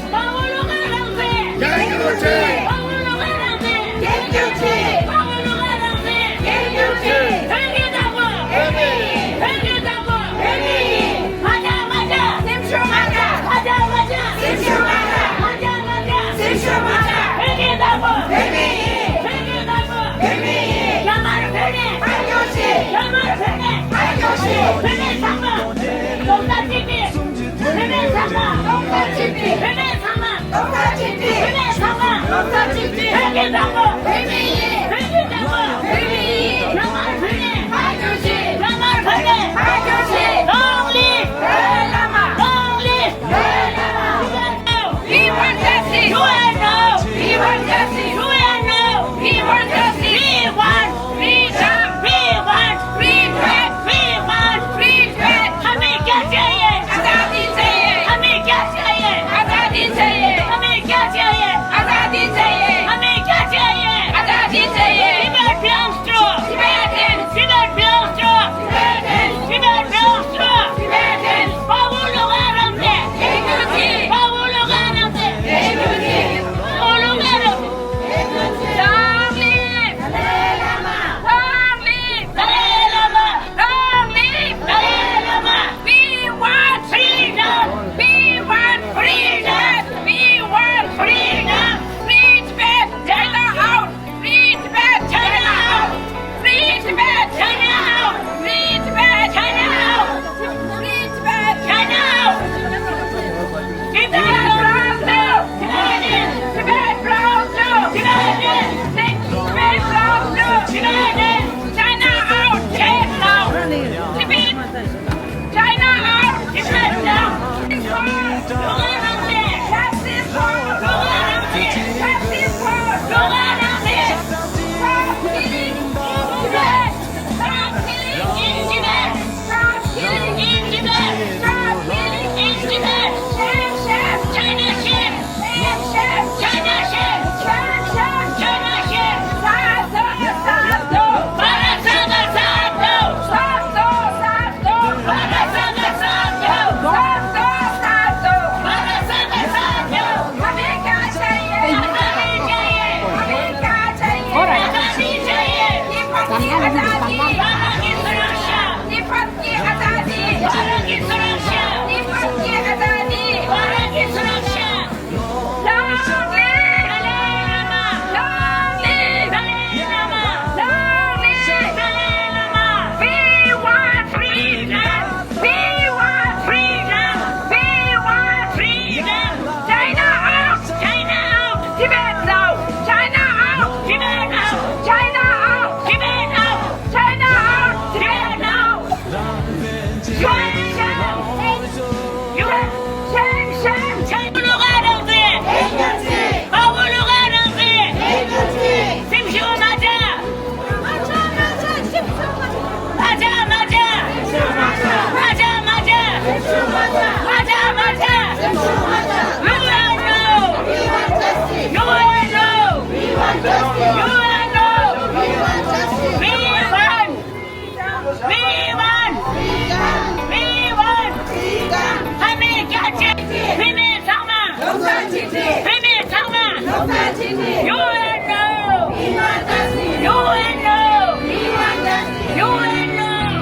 དཔའ་བོ་བློ་དགའ་རང་བཙན། རྒྱལ་གཅེས། དཔའ་བོ་བློ་དགའ་རང་བཙན། རྒྱལ་གཅེས། དཔའ་བོ་བློ་དགའ་རང་བཙན། རྒྱལ་གཅེས། བོད་ཀྱི་བདག་པོ། བོད་མི་ཡིན། བོད་ཀྱི་བདག་པོ། བོད་མི་ཡིན། མ་ཆག་མ་ཆག་སེམས་ཤུགས་མ་ཆག་མ་ཆག་མ་ཆག་སེམས་ཤུགས་མ་ཆག་མ་ཆག་མ་ཆག་སེམས་ཤུགས་མ་ཆག་བོད་ཀྱི་བདག་པོ། བོད་མི་ཡིན། བོད་ཀྱི་བདག་པོ། བོད་མི་ཡིན། རྒྱ་དམར་བོད་ནས་ཕར་རྒྱུགས་ཤིག་རྒྱ་དམར་བོད་ནས་ཕར་རྒྱུགས་ཤིག་བོད་མི་ཚང་མ་རྡོག་རྩ་གཅིག་སྒྲིལ། བོད་མི་ཚང་མ་རྡོག་རྩ་གཅིག་སྒྲིལ། བོད་མི་ཚང་མ་རྡོག་རྩ་གཅིག་སྒྲིལ། བོད་མི་ཚང་མ་རྡོག་རྩ་གཅིག་སྒྲིལ། བོད་ཀྱི་བདག་པོ། བོད་མི་ཡིན། བོད་ཀྱི་བདག་པོ། བོད་མི་ཡིན། རྒྱ་དམར་བོད་ནས་ཕར་རྒྱུགས་ཤིག་རྒྱ་དམར་བོད་ནས་ཕར་རྒྱུགས་ཤིག Long live བོད་བླ་མ། Long live བོད་བླ་མ། We want justice. U N O. We want justice. U N O. We want justice. We want freedom. We want free Tibet. We want free Tibet. हमें क्या चाहिए? आजादी चाहिए। हमें क्या चाहिए? आजादी चाहिए। हमें क्या चाहिए? आजादी चाहिए। हमें क्या चाहिए? आजादी བུད་མེད་ཚང་མ། བུད་མེད་ཚང་མ། ཡུ་ཨེན་ཨོ། ཡུ་ཨེན་ཨོ། ཡུ་ཨེན་ཨོ།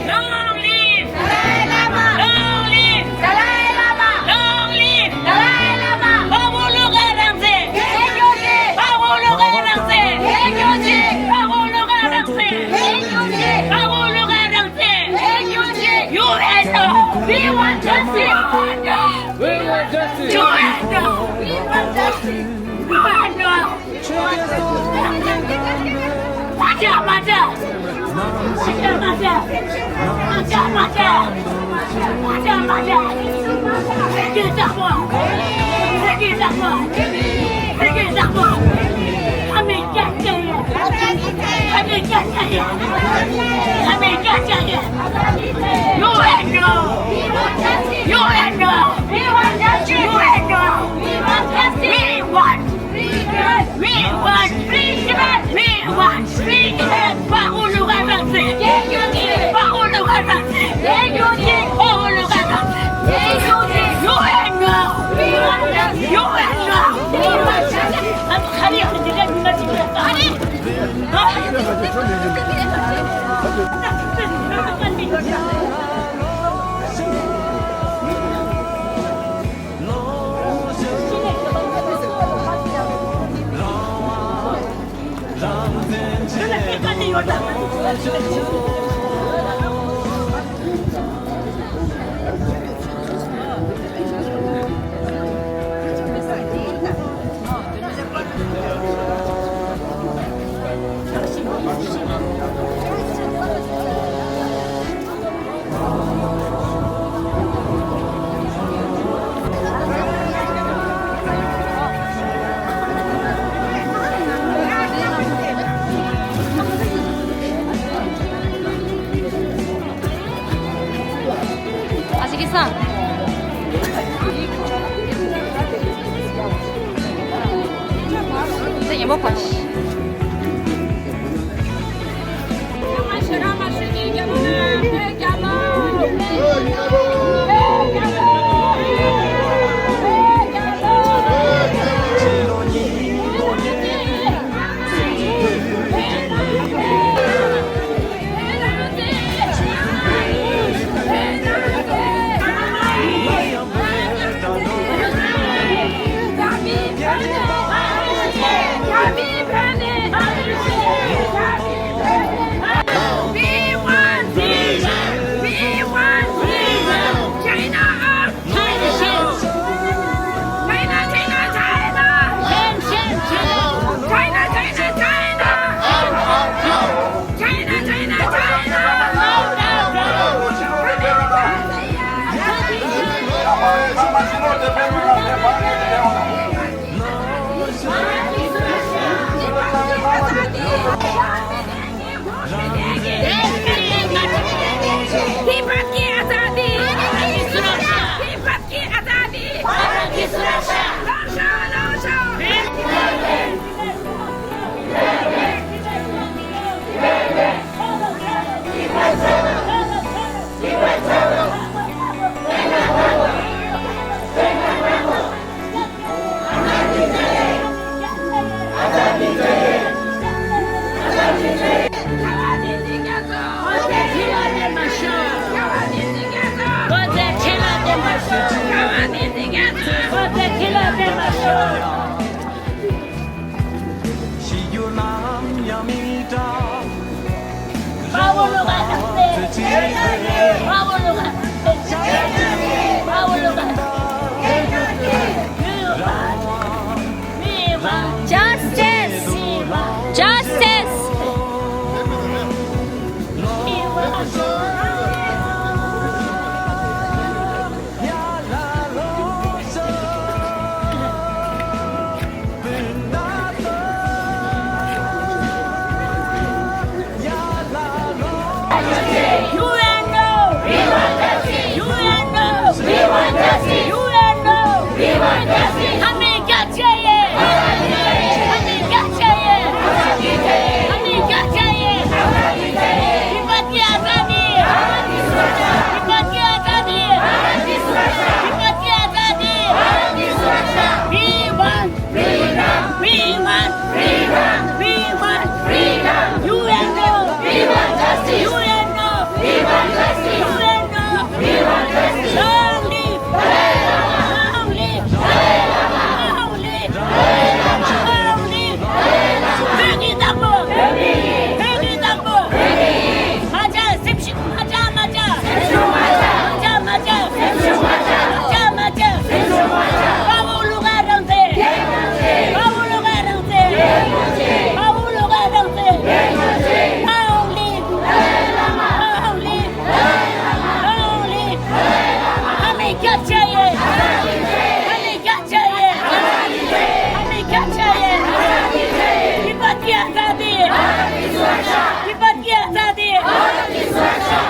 Long live! Dalai Lama! Long live! Dalai Lama! Long live! Dalai Lama! དཔའ་བོ་བློ་དགའ་རང་བཙན། བདེ་སྐྱོང་ཆེད། དཔའ་བོ་བློ་དགའ་རང་བཙན། བདེ་སྐྱོང་ཆེད། དཔའ་བོ་བློ་དགའ་རང་བཙན། བདེ་སྐྱོང་ཆེད། དཔའ་བོ་བློ་དགའ་རང་བཙན། བདེ་སྐྱོང་ཆེད། ཡུ་ཨེན་ཨོ། We want justice! We want justice! ཡུ་ཨེན་ཨོ། We want justice! ཡུ་ཨེན་ཨོ། མ་རྒྱག་མ་རྒྱག་མ་རྒྱག་མ་རྒྱག་མ་རྒྱག་མ་རྒྱག་མ་རྒྱག་མ་རྒྱག་བོད་ཀྱི་བདག་པོ། བོད་ཀྱི་བདག་པོ། བོད་ཀྱི་བདག་པོ། ཨ་མི་རྒྱ་ཆེ་ཡ། ཨ་མི་རྒྱ་ཆེ་ཡ། ཨ་མི་རྒྱ་ཆེ་ཡ། ཡུ་ཨེན་ཨོ། ཡུ་ཨེན་ཨོ། ཡུ་ཨེན་ཨོ། We want justice! We want freedom! We want freedom! We want freedom! དཔའ་བོ་བློ་དགའ་རང་བཙན། དཔའ་བོ་བློ་དགའ་རང་བཙན། དཔའ་བོ་བློ་དགའ་རང་བཙན། ཡུ་ཨེན་ཨོ། ཡུ་ཨེན་ཨོ། ཨ་ཁ་རི་ཁ་འདི་ལ་མི་མ་ཅིག་ལ་ཨ་རེ། ཨ་ཅེ་ཀེ་སང་། དེ་ཉན་པོ་ཕ། We want freedom! We want freedom! China out! China, China, China! China, China, China! China, China, China! Tibet की आजादी! तिब्बत की आजादी! भारत की सुरक्षा! लौट आओ, लौट आओ! क्या चाहिए? हमें क्या चाहिए? हमें क्या चाहिए? तिब्बत की आजादी। तिब्बत की आजादी।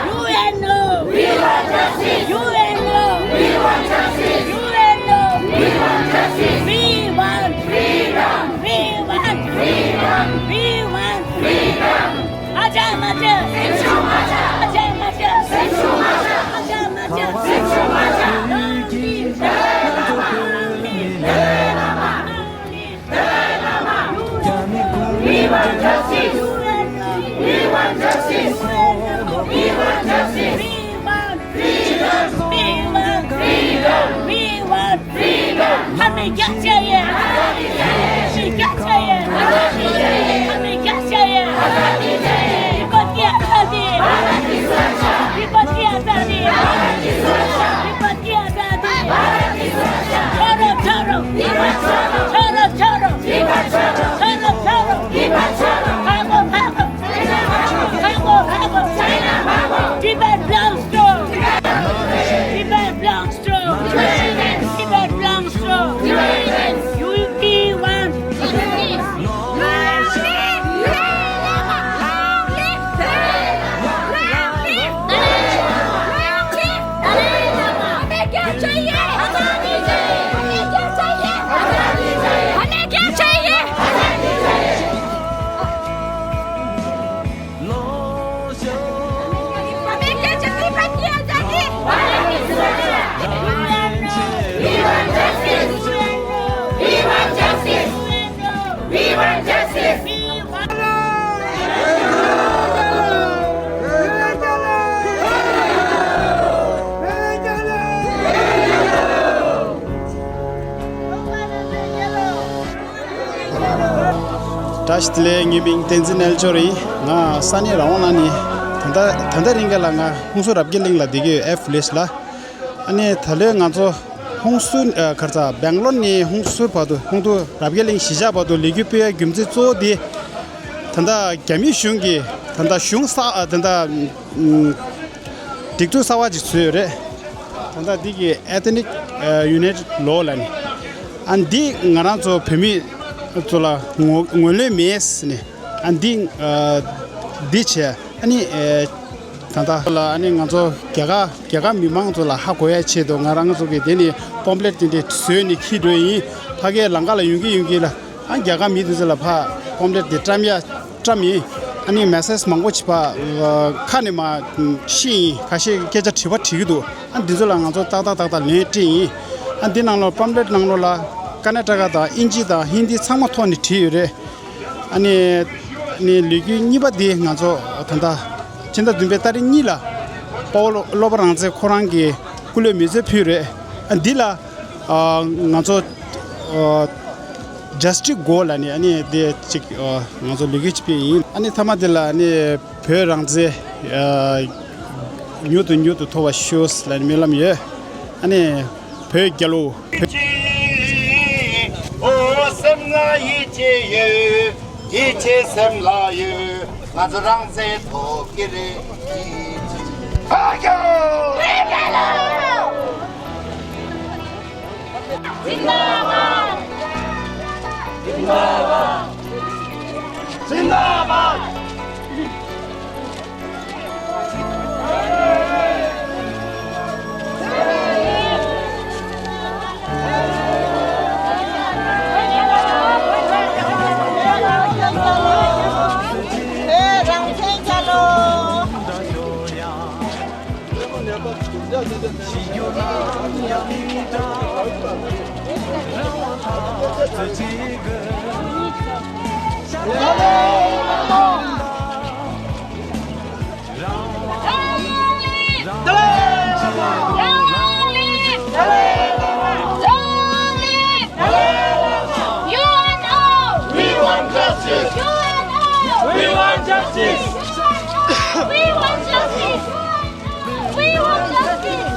UNO. UNO. UNO. We want freedom. We want freedom. We want freedom. Hajar Macha. Hajar Macha. Hajar Macha. Long live Dalai Lama. Long live Dalai Lama. We want justice. We want justice. We want justice. We want freedom. We want freedom. We want freedom. हमें क्या चाहिए? हमें क्या चाहिए? हमें क्या चाहिए? तिब्बत की आजादी। तिब्बत की आजादी। तिब्बत की आजादी। छोड़ो, छोड़ो। छोड़ो, छोड़ो। छोड़ो, छोड़ो। भागो, भागो। भागो, भागो। Tibet belongs to. Tibet belongs to. Tibet belongs to. We want. हमें क्या चाहिए? हमें क्या चाहिए? हमें क्या चाहिए? हमें क्या चाहिए? तिब्बत की आजादी। We want justice. We want justice. We want justice. བཀྲ་ཤིས་བདེ་ལེགས། ངའི་མིང་བསྟན་འཛིན་རྣལ་འབྱོར་ཡིན། ང་ས་གནས་ར་ཝང་ལ་ནི། ད་ལྟ་ད་ལྟ་རིང་ག་ལ་ང་ཧུན་སུར་རབ་རྒྱས་གླིང་ལ་བསྡད་ཀྱི་ཡོད། ཨེཕ་ལིས་ལ། ཨ་ནི་ད་ལོའི་ང་ཚོ་ཧུན་སུར་ཨ་ག་རེ་ཟ་སྦེང་ལོར་ནས་ཧུན་སུར་བར་དུ། ཧུན་སུར་རབ་རྒྱས་གླིང་གཞིས་ཆགས་བར་དུ་ལས་འགུལ་སྤེལ་བའི་རྒྱུ་མཚན་གཙོ་བོ་དེ། ད་ལྟ་རྒྱ་མིའི་གཞུང་གིས་ད་ལྟ་གཞུང་གསར་ཨ་ད་ལྟ་ཨུམ། སྒྲིག་འཛུགས་གསར་བ་ཅིག་བཟོས་ཡོད་རེད། ད་ལྟ་འདི་གི་Ethnic Unity Law ལབ་ནས། ཨ་འདི་ང་རང་ཚོ་བོད་མི་ཚོ་ལ་ངོ་ངོས་ལེན་མེད་ཟེར་ནས། ཨ་འདི་ཨ་འདི་བྱས། ཨ་ནི་ཨ་ད་ལྟ་ལ་ཨ་ནི་ང་ཚོ་རྒྱ་གར་རྒྱ་གར་མི་མང་ཚོ་ལ་ཧ་གོ་ཡ་ཆེད་དུ་ང་རང་ཚོ་གི་དེ་ནས་པོམ་ཕ་ལེཊ་དེ་འདྲ་བཟོས་ནས་འཁྱེར་འགྲོ་ཡིན། ཕ་གིའི་ལམ་ཁ་ལ་ཡོང་གི་ཡོང་གི་ལ། ཨ་རྒྱ་གར་མི་དེ་ཚོ་ལ་ཕ་པོམ་ཕ་ལེཊ་དེ་བཀྲམ་ཡ་བཀྲམ་ཡིན། ཨ་ནི་མེ་སེ་ཇི་མང་པོ་ཅིག་ཕ་ཁ་ནས་མ་ཤེས་ཡིན། ཁ་ཤས་སྐད་ཆ་དྲི་བ་དྲི་གི་འདུག་ཨ་འདི་ཚོ་ལ་ང་ཚོ་ཏག་ཏག་ཏག་ཏག་ལན་སྤྲད་ཡིན། ཨ་འདི་ནང་ལོགས་པོམ་ཕ་ལེཊ་ནང་ལོགས་ལ་ཀར་ནཱ་ཊ་ཀ་དང་དབྱིན་ཇི་དང་ཧིན་དི་ཚང་མ་ཐོག་ནས་བྲིས་ཡོད་རེད། ཨ་ནི་ནི་ལས་འགུལ་གཉིས་པ་འདི་ང་ཚོ་ད་ལྟ་ཕྱི་ཟླ་བདུན་པའི་ཏ་རིག་གཉིས་ལ་དཔའ་བོ་བློ་བློ་དཔའ་རང་བཙན་ཁོ་རང་གི་སྐུ་ལུས་མེ་མཚོན་ཕུལ་རེད། ཨ་འདི་ལ་ཨ་ང་ཚོ་ཨ་Justice Go ལབ་ནས་ཨ་ནི་དེ་གཅིག་ཨ་ང་ཚོ་ལས་འགུལ་གཅིག་སྤེལ་ཡིན། ཨ་ནི་མཐའ་མ་དེ་ལ་ཨ་ནི་བོད་རང་བཙན་ཨ་མྱུར་དུ་མྱུར་དུ་ཐོབ་པ་ཤོག་ལབ་ནས་སྨོན་ལམ་ཡོད། ཨ་ནི་བོད་རྒྱལ་ལོ། ཨོ་སེམས་ལ་ཡིད་ཆེས་ཡོད། ཡིད་ཆེས་སེམས་ལ་ཡོད། ང་ཚོ་རང་བཙན་ཐོབ་ཀྱི་རེད། ཨ་ཀྱོ། We want justice! We want justice! We want justice! We want justice!